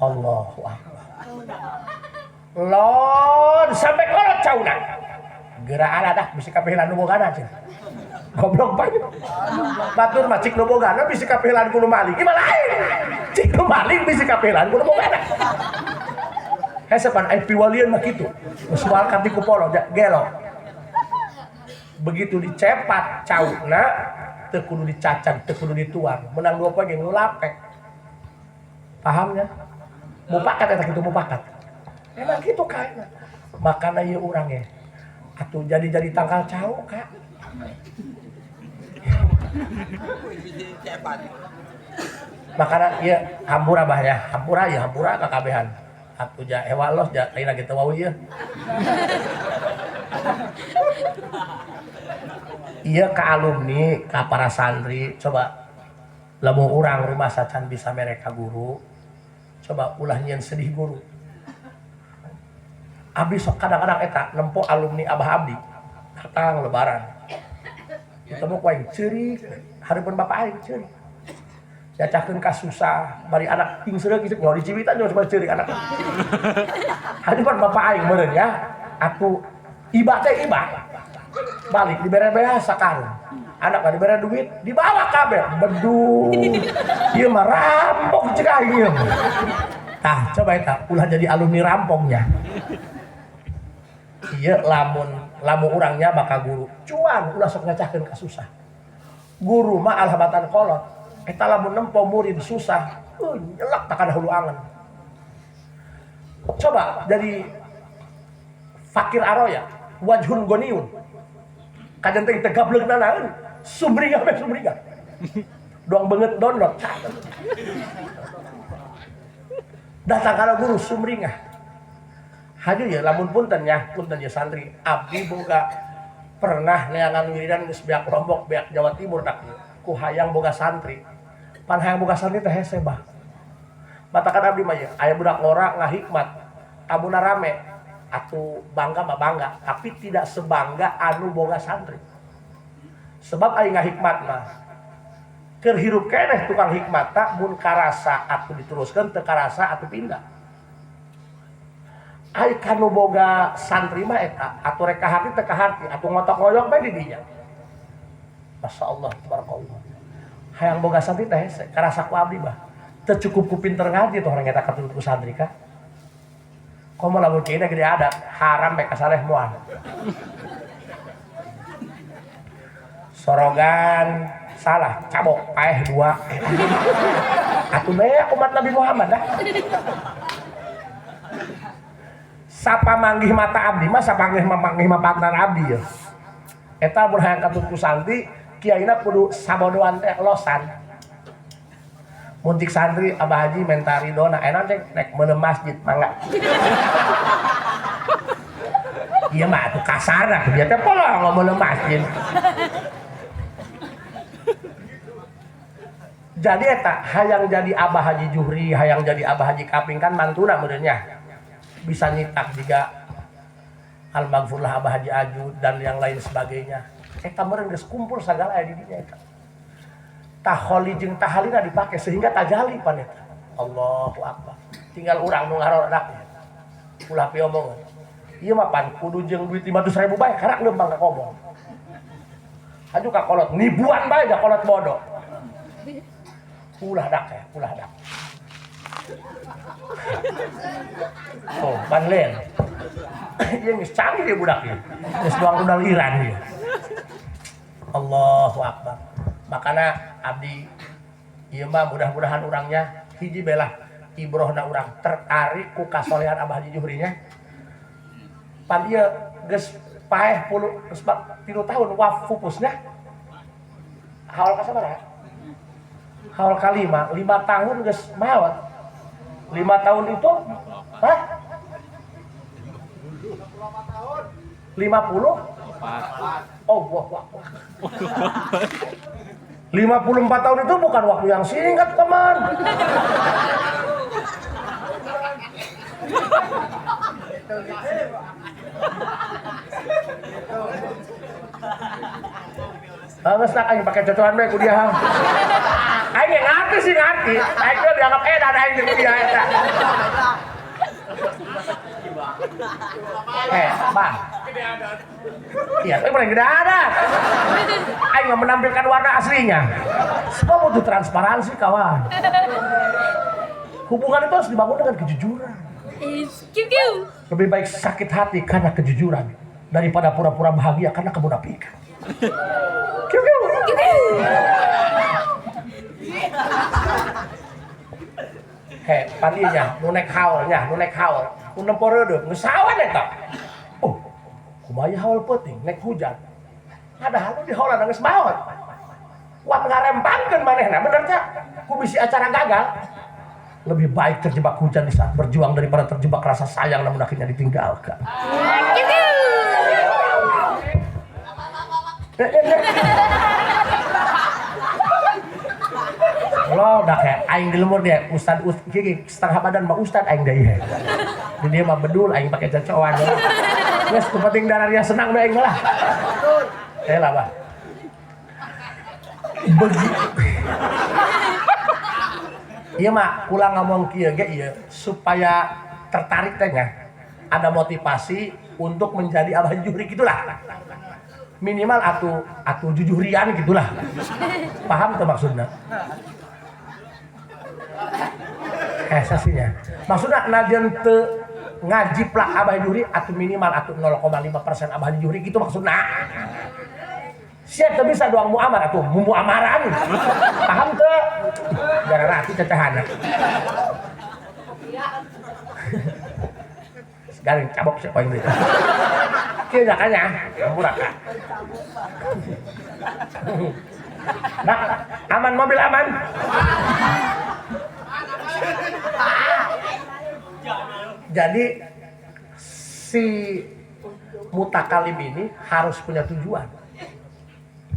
Allahu akbar. Lot sampai kolot cauna. Geura ala dah bisi kapihilan nu bogana cenah. Goblok banget. Batur mah cik nu bogana bisi kapihilan ku nu maling. Ieu mah lain. Cik nu maling bisi kapihilan ku nu bogana. Hese pan ai piwalieun mah kitu. Geus moal katiku polo gelo. Begitu dicepat cauna teu kudu dicacag, teu kudu dituang. Menang 2 poin nu lapek. Pahamnya? Mupakat eta kitu mupakat. Emang kitu kaena. Makana ieu urang ge. Atuh jadi-jadi tangkal cau, Kak. Makana ieu hampura bah ya, hampura ya hampura kakabehan. Atuh ja ewa los ja lain lagi teu wawuh ieu. Ieu ka alumni, ka para santri, coba lamun urang rumah sacan bisa mere ka guru, coba ulah nyieun sedih guru. Abdi sok kadang-kadang eta nempo alumni Abah Abdi datang lebaran. Ketemu ku aing ceurik, hareupeun bapak aing ceurik. Diacahkeun ka susah, bari anak tingsereuk isuk nyaho diciwitan nyaho cuma ceurik anak. Hareupeun bapak aing meureun ya, atuh iba teh iba. Balik dibere beas sakarung. Anak mah dibere duit, dibawa kabeh bedug. Ieu mah rampok cek aing ieu. Tah, coba eta ulah jadi alumni rampongnya. Ieu lamun urangnya bakal guru. Cuan ulah sok ngacahkeun ka susah. Guru mah alhamatan kolot. Eta lamun nempo murid susah, nyelak takana hulu angen. Coba jadi fakir aroya, wajhun goniun. Kajen teh tegableugna naeun, sumringah we sumringah. Doang beungeut download. Datang kana guru sumringah. Haju ya lamun punten ya, punten ya santri. Abdi boga pernah neangan wiridan geus beak Lombok, beak Jawa Timur tak ku hayang boga santri. Pan hayang boga santri teh hese bah. Matakan abdi mah ya, aya budak ngora ngahikmat, tamuna rame. Atuh bangga mah bangga, tapi tidak sebangga anu boga santri. Sebab aing ngahikmat mah keur hirup keneh tukang hikmat tak mun karasa atuh diteruskeun teu karasa atuh pindah. Ai kanu boga santri mah eta atuh rek kahati teu kahati atuh ngotok-ngoyok bae di dinya. Masya Allah tabarakallah. Hayang boga santri teh hese karasa ku abdi mah. Teu cukup ku pinter ngaji tuh orang eta katutut ku santri ka. Komo lamun kieu gede adat haram bae kasaleh moal. Sorogan salah cabok paeh 2. Atuh bae umat Nabi Muhammad dah. Sapa manggih mata abdi mah sapa manggih mapatnan abdi ya. Eta mun hayang katut ku santri kiaina kudu sabodoan teh losan. Mun cik santri Abah Haji menta ridona enak cek rek meuleuh masjid mangga. Ieu mah atuh kasarna dia teh pola ngomong masjid. Jadi eta hayang jadi Abah Haji Juhri, hayang jadi Abah Haji Kaping kan mantuna meureunnya. Bisa nyitak juga Al-Maghfurlah Abah Haji Aju dan yang lain sebagainya. Eta meureun geus kumpul sagala aya di dinya eta. Taholi jeung tahalina dipake sehingga tajali pan eta. Allahu akbar. Tinggal urang nu ngarodak. Ulah piomongan. Ieu mah pan kudu jeung duit 500.000 bae karak leumpang ka kobong. Aju ka kolot nibuan bae da kolot bodoh. Ulah dak ya, ulah dak. Oh, banlen. Ieu geus canggih ieu budak ieu. Geus doang rudal Iran ieu. Allahu Akbar. Makana abdi ieu mah mudah-mudahan urangnya hiji belah ibrohna urang tertarik ku kasolehan Abah Haji Juhri nya. Pan ieu geus paeh puluh geus 3 tahun waf pupusnya. Haul ka sabaraha? Haul kalima, 5 tahun geus maot. 5 tahun itu hah? 50? Oh, wah, wah, wah. 54 tahun itu bukan waktu yang singkat, teman. Geus tak aing pake cocokan bae ku dia. Aing ge ngarti sih ngarti. Aing ge dianggap edan aing ku dia eta. Bang. Iya, tapi paling gede ada. Aing nggak menampilkan warna aslinya. Semua butuh transparansi, kawan. Hubungan itu harus dibangun dengan kejujuran. Lebih baik sakit hati karena kejujuran daripada pura-pura bahagia karena kemunafikan. Hei, paninya, nu nek haulnya, nu nek haul, nu nempo reudeup, geus sawan eta. Oh, kumaha haul peuting, nek hujan. Padahal nu di haulan geus maot. Kuat ngarempangkeun manehna, bener teh? Ku bisi acara gagal. Lebih baik terjebak hujan di saat berjuang daripada terjebak rasa sayang namun akhirnya ditinggalkan. Lo udah kayak aing di lemur dia, ustad gigi setengah badan mah ustad aing deui he. Di dia mah bedul aing pakai cocoan. Geus penting darah dia senang bae aing lah. Eh lah bah. Iya mah ulang ngomong kieu ge ieu supaya tertarik teh nya. Ada motivasi untuk menjadi Abah Juhri gitulah. Minimal atuh jujuhrian gitulah. Paham tuh maksudnya? Sasinya. Maksudnya najan teu ngajiplak Abah Juhri atau minimal atau 0,5% Abah Juhri gitu maksudnya. Siap teu bisa doang muamar atau muamaran. Paham teu? Gara rati cecahana. Garing cabok siapa yang itu. Kieu jakanya, ampura ka. Nah, aman mobil aman. Jadi si mutakalim ini harus punya tujuan.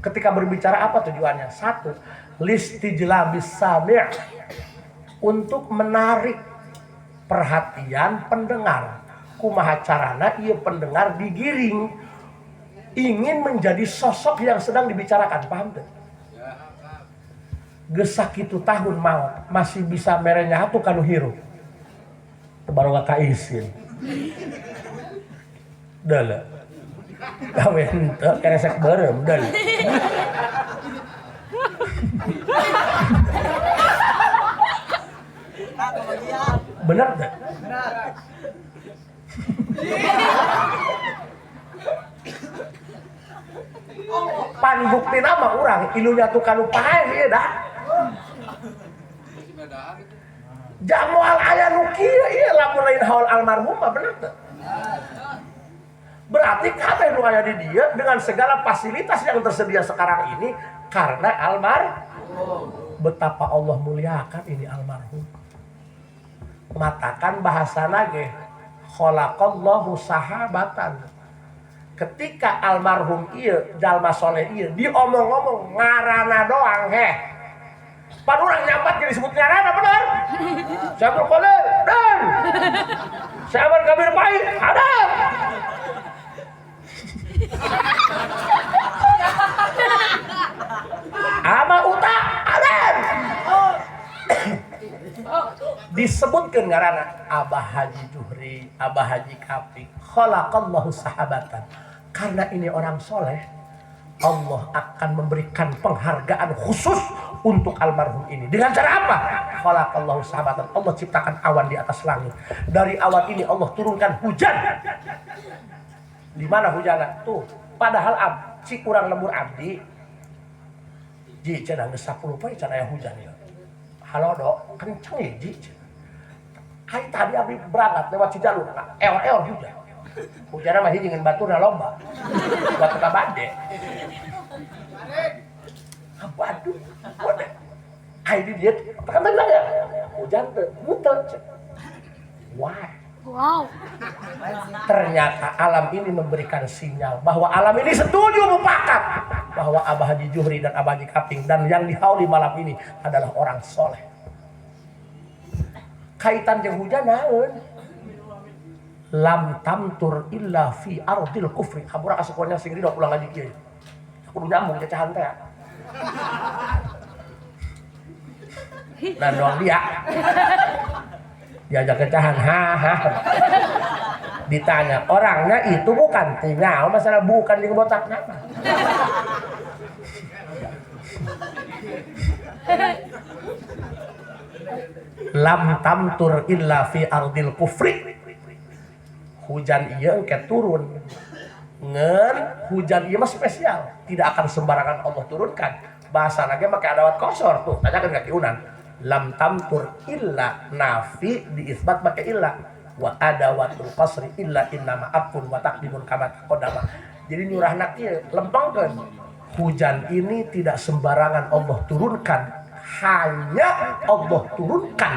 Ketika berbicara apa tujuannya? Satu, listijlabis sami', untuk menarik perhatian pendengar. Kumaha carana ieu pendengar digiring ingin menjadi sosok yang sedang dibicarakan, paham teu? Geus sakitu tahun maot masih bisa merenya atuh kanu hirup. Baru kaisin. Deuleu. Gawe henteu keresek beureum deuleu. Bener teu? Pan bukti nama urang ilunya tuh kanu paeh ieu dah. Jamoal aya nu kieu ieu lamun lain haul almarhum mah bener teu? Berarti kabeh nu aya di dieu dengan segala fasilitas yang tersedia sekarang ini karena almarhum. Betapa Allah muliakan ini almarhum. Matakan bahasana ge khalaqallahu sahabatan. Ketika almarhum ieu jalma soleh ieu diomong-omong ngarana doang heh. Pan urang nyambat ge disebut ngarana bener. Syabul Qadir dan Syaban Kabir Pahit ada. Ama uta ada. Disebutkan ngaranna Abah Haji Juhri, Abah Haji Kaping. Khalaqallahu sahabatan. Karena ini orang soleh, Allah akan memberikan penghargaan khusus untuk almarhum ini. Dengan cara apa? Khalaqallahu sahabatan. Allah ciptakan awan di atas langit. Dari awan ini Allah turunkan hujan. Di mana hujannya? Tuh, padahal cik urang lembur abdi. Ji cenah geus 10 poe can aya hujan ya. Halodo kenceng ya ji. Ai tadi abdi berangkat lewat Cijalur, eor-eor hujan. Hujanna mah hiji ngan baturna lomba. Buat ka bade. Waduh, waduh. Ai di dieu kan tadi ya. Hujan teu, henteu. Wah. Wow. Ternyata alam ini memberikan sinyal bahwa alam ini setuju mufakat bahwa Abah Haji Juhri dan Abah Haji Kaping dan yang dihauli malam ini adalah orang soleh. Kaitan jeung hujan naon? Lam tamtur illa fi ardil kufri. Kabura kasukuannya sing ridho pulang ngaji kieu. Kudu nyambung cacahan teh. Dan doang dia diajak kecahan, ha ha. Ditanya orangnya itu bukan tinggal masalah bukan di botak nama. Lam tamtur illa fi ardil kufri. Hujan ieu engke turun. Ngen hujan ieu mah spesial, tidak akan sembarangan Allah turunkan. Bahasa lagi make adawat kosor tuh, tanyakan ka Ki Unan. Lam tamtur illa nafi diisbat make illa wa adawatul qasri illa innama akun wa taqdimun kama taqaddama. Jadi nyurahna kieu lempengkeun. Hujan ini tidak sembarangan Allah turunkan, hanya Allah turunkan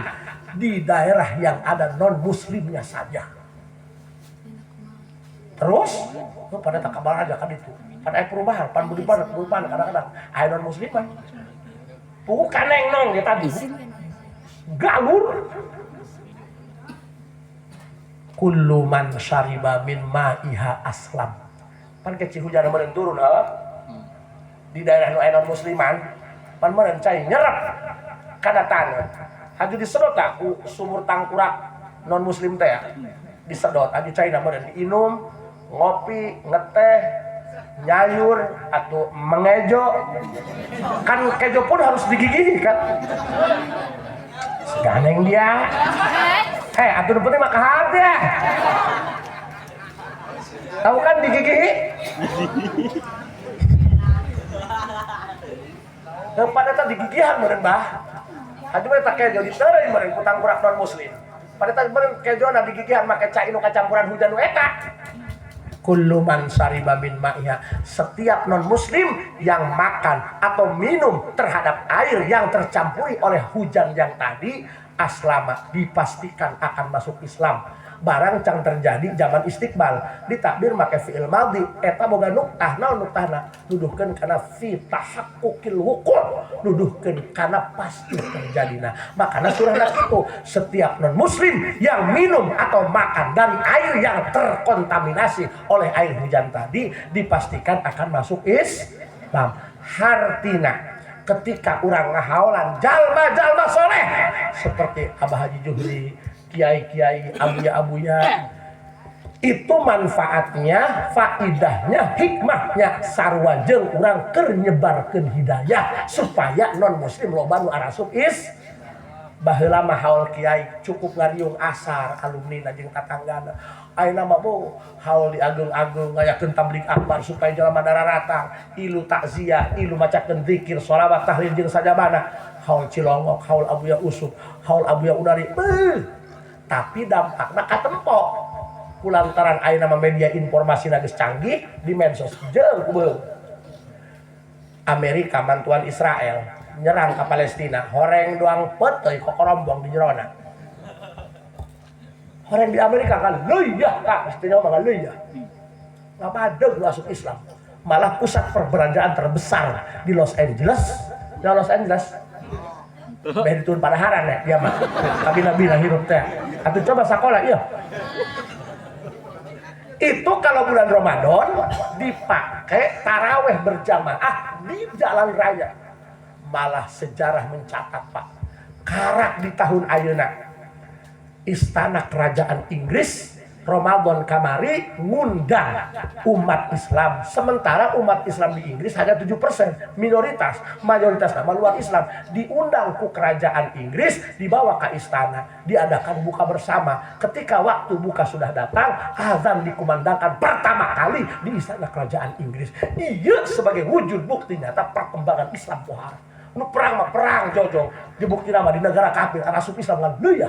di daerah yang ada non muslimnya saja. Terus lu pada tak kabar aja kan itu. Pada perubahan, pan perubahan, perubahan kadang-kadang aya non muslim mah. Bukan neng nong ya tadi. Galur. Kullu man syariba min ma'iha aslam. Pan kecil hujan meureun turun ha. Di daerah nu aya non musliman, pan meureun cai nyerep kana taneuh. Haju disedot tak ku sumur tangkurak non muslim teh ya. Disedot haju cai na meureun diinum, ngopi, ngeteh, nyayur atau mengejo. Kan kejo pun harus digigihi kan. Seganeng dia. Hei, atuh nu penting mah kahade. Tahu kan digigihi? Pada eta digigihan meureun bah. Haju mah eta kejo diteureuy meureun ku tangkurak non muslim. Pada eta meureun kejona digigihan make cai nu kacampuran hujan nu eta. Kullu man syariba min ma'iha. Setiap non muslim yang makan atau minum terhadap air yang tercampuri oleh hujan yang tadi, aslama, dipastikan akan masuk Islam. Barang cang terjadi zaman istiqbal ditakbir make fi'il madhi eta boga nuktah naon nuktahna nuduhkeun kana fi tahaqquqil wuqu' nuduhkeun kana pasti terjadina. Makana surahna kitu, setiap non muslim yang minum atau makan dari air yang terkontaminasi oleh air hujan tadi dipastikan akan masuk Islam. Hartina ketika urang ngahaolan jalma-jalma soleh seperti Abah Haji Juhri, kiai-kiai, abuya-abuya, itu manfaatnya, faidahnya, hikmahnya sarua jeung urang keur nyebarkeun hidayah supaya non muslim loba nu arasup is. Baheula mah haul kiai cukup ngariung asar alumni jeung tatanggana. Ayeuna mah bo haul diageung-ageung ngayakeun tabligh akbar supaya jelema dararatang, ilu takziah, ilu macakeun zikir, sholawat, tahlil jeung sajabana. Haul Cilongok, haul Abuya Usuk, haul Abuya Unari. Beuh. Tapi dampakna katempo kulantaran ayeuna mah media informasi geus canggih di medsos jeung kubeung. Amerika mantuan Israel nyerang ke Palestina, horeng doang peteuy kokorombong di jerona. Horeng di Amerika kan leuya kak, mestinya mah leuya. Ngapadeg masuk Islam. Malah pusat perbelanjaan terbesar di Los Angeles, di Los Angeles. Beh ditun padaharan ya dia mah. Kabina-bina hirup teh. Atuh coba sekolah iya. Itu kalau bulan Ramadan dipakai taraweh berjamaah di jalan raya. Malah sejarah mencatat Pak, Karak di tahun ayeuna Istana Kerajaan Inggris Ramadan kamari ngundang umat Islam. Sementara umat Islam di Inggris hanya 7%, minoritas, mayoritas nama luar Islam. Diundang ku kerajaan Inggris, dibawa ke istana, diadakan buka bersama. Ketika waktu buka sudah datang, azan dikumandangkan pertama kali di istana kerajaan Inggris. Iya, sebagai wujud bukti nyata perkembangan Islam pohara. Nu perang mah perang jojong, dibukti nama di negara kafir, asup Islam kan ya.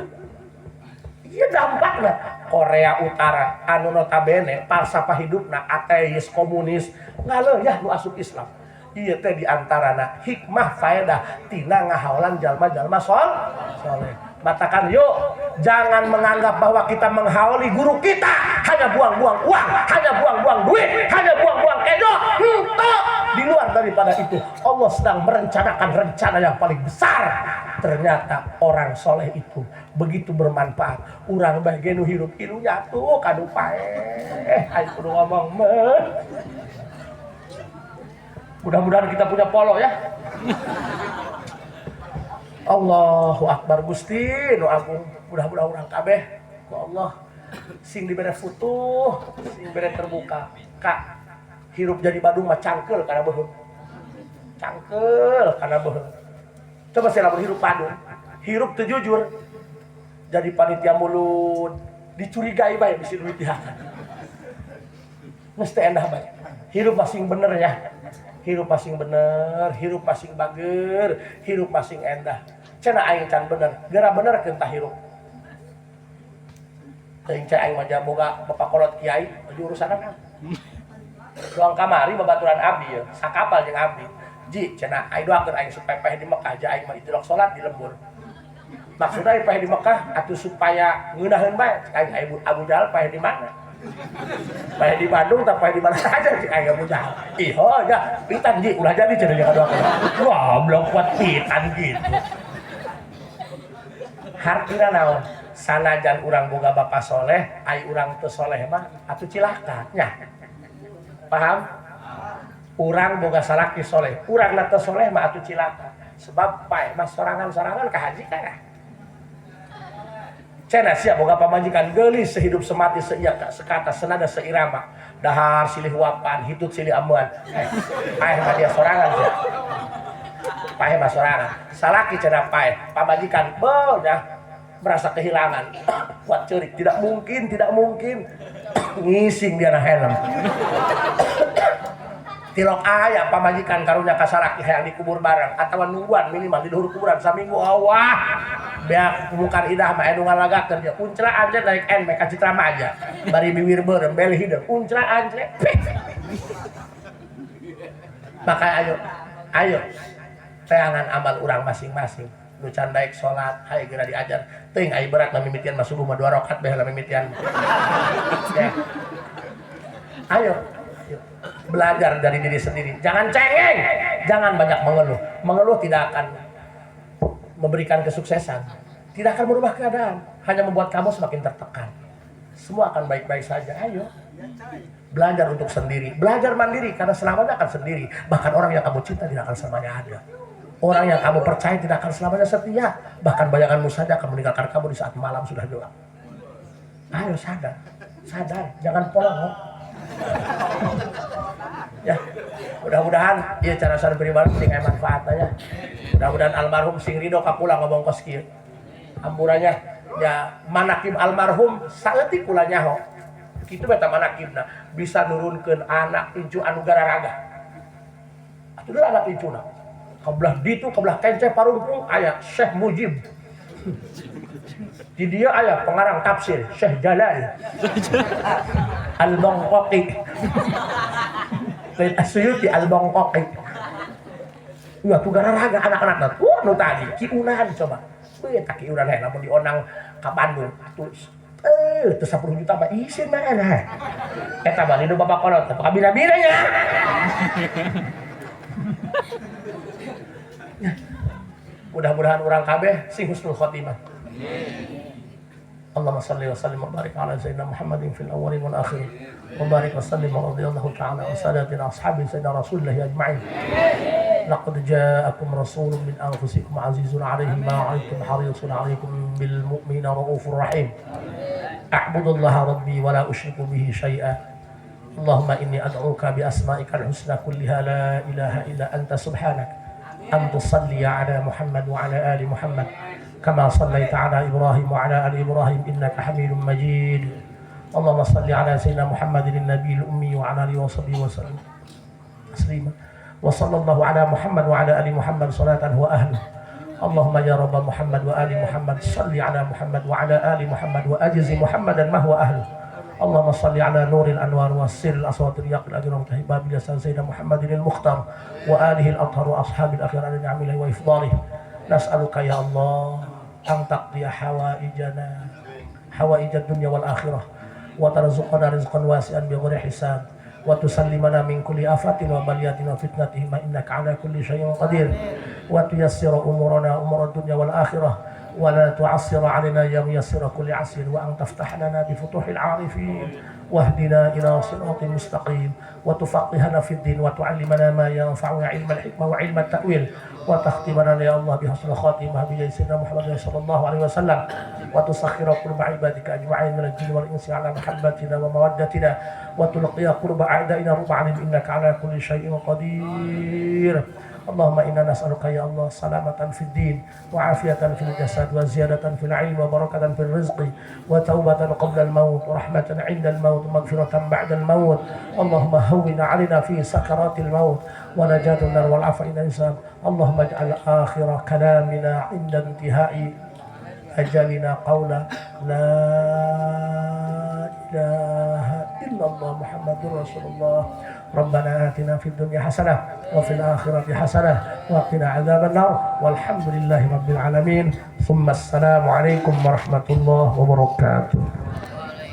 Iya, dampaknya Korea Utara anu notabene falsafah hidupna ateis komunis ngaleuh nu asup Islam. Iya teh diantarana hikmah faedah tina ngahaolan jalma-jalma soleh. Matakan yuk, jangan menganggap bahwa kita menghaoli guru kita hanya buang-buang uang, hanya buang-buang duit, hanya buang-buang kejo. Henteu. Di luar daripada itu, Allah sedang merencanakan rencana yang paling besar. Ternyata orang soleh itu begitu bermanfaat. Urang bae nu hirup ilunya tuh kadu paeh. Ayo kudu ngomong meh. Mudah-mudahan kita punya polo ya. Allahu Akbar, Gusti nu agung. Mudah-mudahan urang kabeh ku Allah sing dibere futuh, sing dibere terbuka. Kak, hirup jadi Badung mah cangkeul kana beuheung. Cangkeul kana beuheung. Coba saya lamun hirup Badung, hirup teu jujur. Jadi panitia mulut dicurigai bae bisi duit dihakan. Mesti endah bae. Hirup masing bener ya. Hirup masing bener, hirup masing bager, hirup masing endah. Cenah aing can bener, geura bener keun tah hirup. Teuing cai aing mah boga bapak kolot kiai, baju urusan kan. Doang kamari babaturan abdi ya, sakapal jeung abdi. Ji, cenah aing doakeun aing supaya paeh di Mekah, ja aing mah itilok salat di lembur. Maksudna paeh di Mekah atuh supaya ngeunaheun bae, cek aing Abu, Abu Jahal paeh di mana? Paeh di Bandung tak paeh di mana saja cek aing Abu Jahal. Ih, oh ya, pitan ji, ulah jadi cenah jeung doakeun. Wah, belum kuat pitan gitu. Hartina naon? Sanajan urang boga bapak soleh, ai urang teu soleh mah atuh cilaka nya. Paham? Urang boga salaki soleh, urang teu soleh mah atuh cilaka. Sebab paeh mah sorangan-sorangan ka haji kana. Cenah sia boga pamajikan geulis sehidup semati seia sekata senada seirama. Dahar silih huapan, hitut silih ambean. Eh, paeh mah dia sorangan sia. Paeh mah sorangan. Salaki cenah paeh, pamajikan beuh nya merasa kehilangan. Kuat ceurik, tidak mungkin, tidak mungkin. Ngising dia na helm. Tilok aya pamajikan karunya ka salaki hayang dikubur bareng atawa nungguan minimal di luhur kuburan saminggu awah. Beak mungkar idah mah anu ngalagakeun dia. Uncra anjir naik NMAX ka Citra Maja. Bari biwir beureum beli hideung. Uncra anjir. Maka ayo, ayo teangan amal urang masing-masing. Nu can daek salat, hayu geura diajar. Teuing ai berat mah mimitian mah subuh mah 2 rakaat bae lah mimitian. Ya. Ayo, ayo. Belajar dari diri sendiri. Jangan cengeng, jangan banyak mengeluh. Mengeluh tidak akan memberikan kesuksesan, tidak akan merubah keadaan, hanya membuat kamu semakin tertekan. Semua akan baik-baik saja. Ayo. Belajar untuk sendiri, belajar mandiri karena selamanya akan sendiri. Bahkan orang yang kamu cinta tidak akan selamanya ada. Orang yang kamu percaya tidak akan selamanya setia. Bahkan bayanganmu saja akan meninggalkan kamu di saat malam sudah gelap. Ayo sadar, sadar, jangan polong. Ya, mudah-mudahan ya cara sadar pribadi sing aya manfaatnya ya. Mudah-mudahan almarhum sing ridho ka kula ngomong kos kieu. Ampurannya ya manakib almarhum saeutik kula nyaho. Kitu beta manakibna bisa nurunkeun anak incu anu gararaga. Atuh deui anak incuna. Kabelah ditu kabelah kenceh parungkung aya Syekh Mujib. Di dia aya pengarang tafsir Syekh Jalal Al-Bangkoki. Lain Asyuti Al-Bangkoki. Wah, tuh gararaga anak-anak. Wah, nu tadi kiunan coba. Wih, tak kiunan he lamun diondang ka Bandung. Atuh teu 10 juta mah isin mah lah. Eta mah nu bapak kolot, teu kabina-bina nya. Ya. Mudah-mudahan urang kabeh sing husnul khotimah. Allahumma salli wa sallim wa barik ala sayyidina Muhammadin fil awwalin wal akhirin. Wa barik wa sallim wa radhiyallahu ta'ala wa sadatina ashabi sayyidina Rasulillah ajma'in. Laqad ja'akum rasulun min anfusikum azizun 'alaihi ma 'anittum harisun 'alaikum bil mu'minina raufur rahim. A'budullaha rabbi wa la usyriku bihi syai'a. Allahumma inni ad'uka bi asma'ikal husna kulliha la ilaha illa anta subhanak an tusalli ala Muhammad wa ala ali Muhammad kama sallaita ala Ibrahim wa ala ali Ibrahim innaka Hamidum Majid. Allahumma salli ala sayyidina Muhammadin nabiyil ummi wa ala alihi wa sahbihi wa sallam taslima. Wa sallallahu ala Muhammad wa ala ali Muhammad salatan huwa ahluh. Allahumma ya Rabb Muhammad wa ali Muhammad salli ala Muhammad wa ala ali Muhammad wa ajzi Muhammadan ma huwa ahluh. Allahumma salli ala nuril anwar wa sirril aswatil yaqil ajram tahibab lisan sayyidina Muhammadin al-mukhtar wa alihi al-athhar wa ashabil akhir ala ni'amihi wa ifdalih. Nas'aluka ya Allah an taqdiya hawaijana hawaijad dunya wal akhirah wa tarzuqana rizqan wasi'an bighairi hisab wa tusallimana min kulli afatin wa baliyatin wa fitnatihim innaka ala kulli syai'in qadir wa tuyassira umurana umur dunya wal akhirah wa la tu'assira alaina ya muyassira kulli asir wa an taftah lana bi futuhil arifin wahdina ila siratin mustaqim wa tufaqihana fid din wa tu'allimana ma yanfa'una ilma al-hikmah wa ilma at-ta'wil wa takhtimana ya Allah bi husnil khatimah bi sayyidina Muhammad sallallahu alaihi wasallam wa tusakhkhira quluba ibadika ajma'in min al-jinni wal insi ala mahabbatina wa mawaddatina wa tulqiya quluba a'da'ina ruba innaka ala kulli syai'in qadir. Allahumma inna nas'aluka ya Allah salamatan fid din wa afiatan fil jasad wa ziyadatan fil ilm wa barakatan fil rizqi wa taubatan qabla al maut wa rahmatan 'inda al maut wa maghfiratan ba'da al maut. Allahumma hawwin 'alaina fi sakaratil maut wa najatun nar wal afwa inda hisab. Allahumma ij'al akhira kalamina 'inda intihai ajalina qawla la ilaha illallah Muhammadur Rasulullah. Rabbana atina fid dunya hasanah wa fil akhirati hasanah wa qina adzaban nar walhamdulillahi rabbil alamin. Thumma assalamu alaikum warahmatullahi wabarakatuh.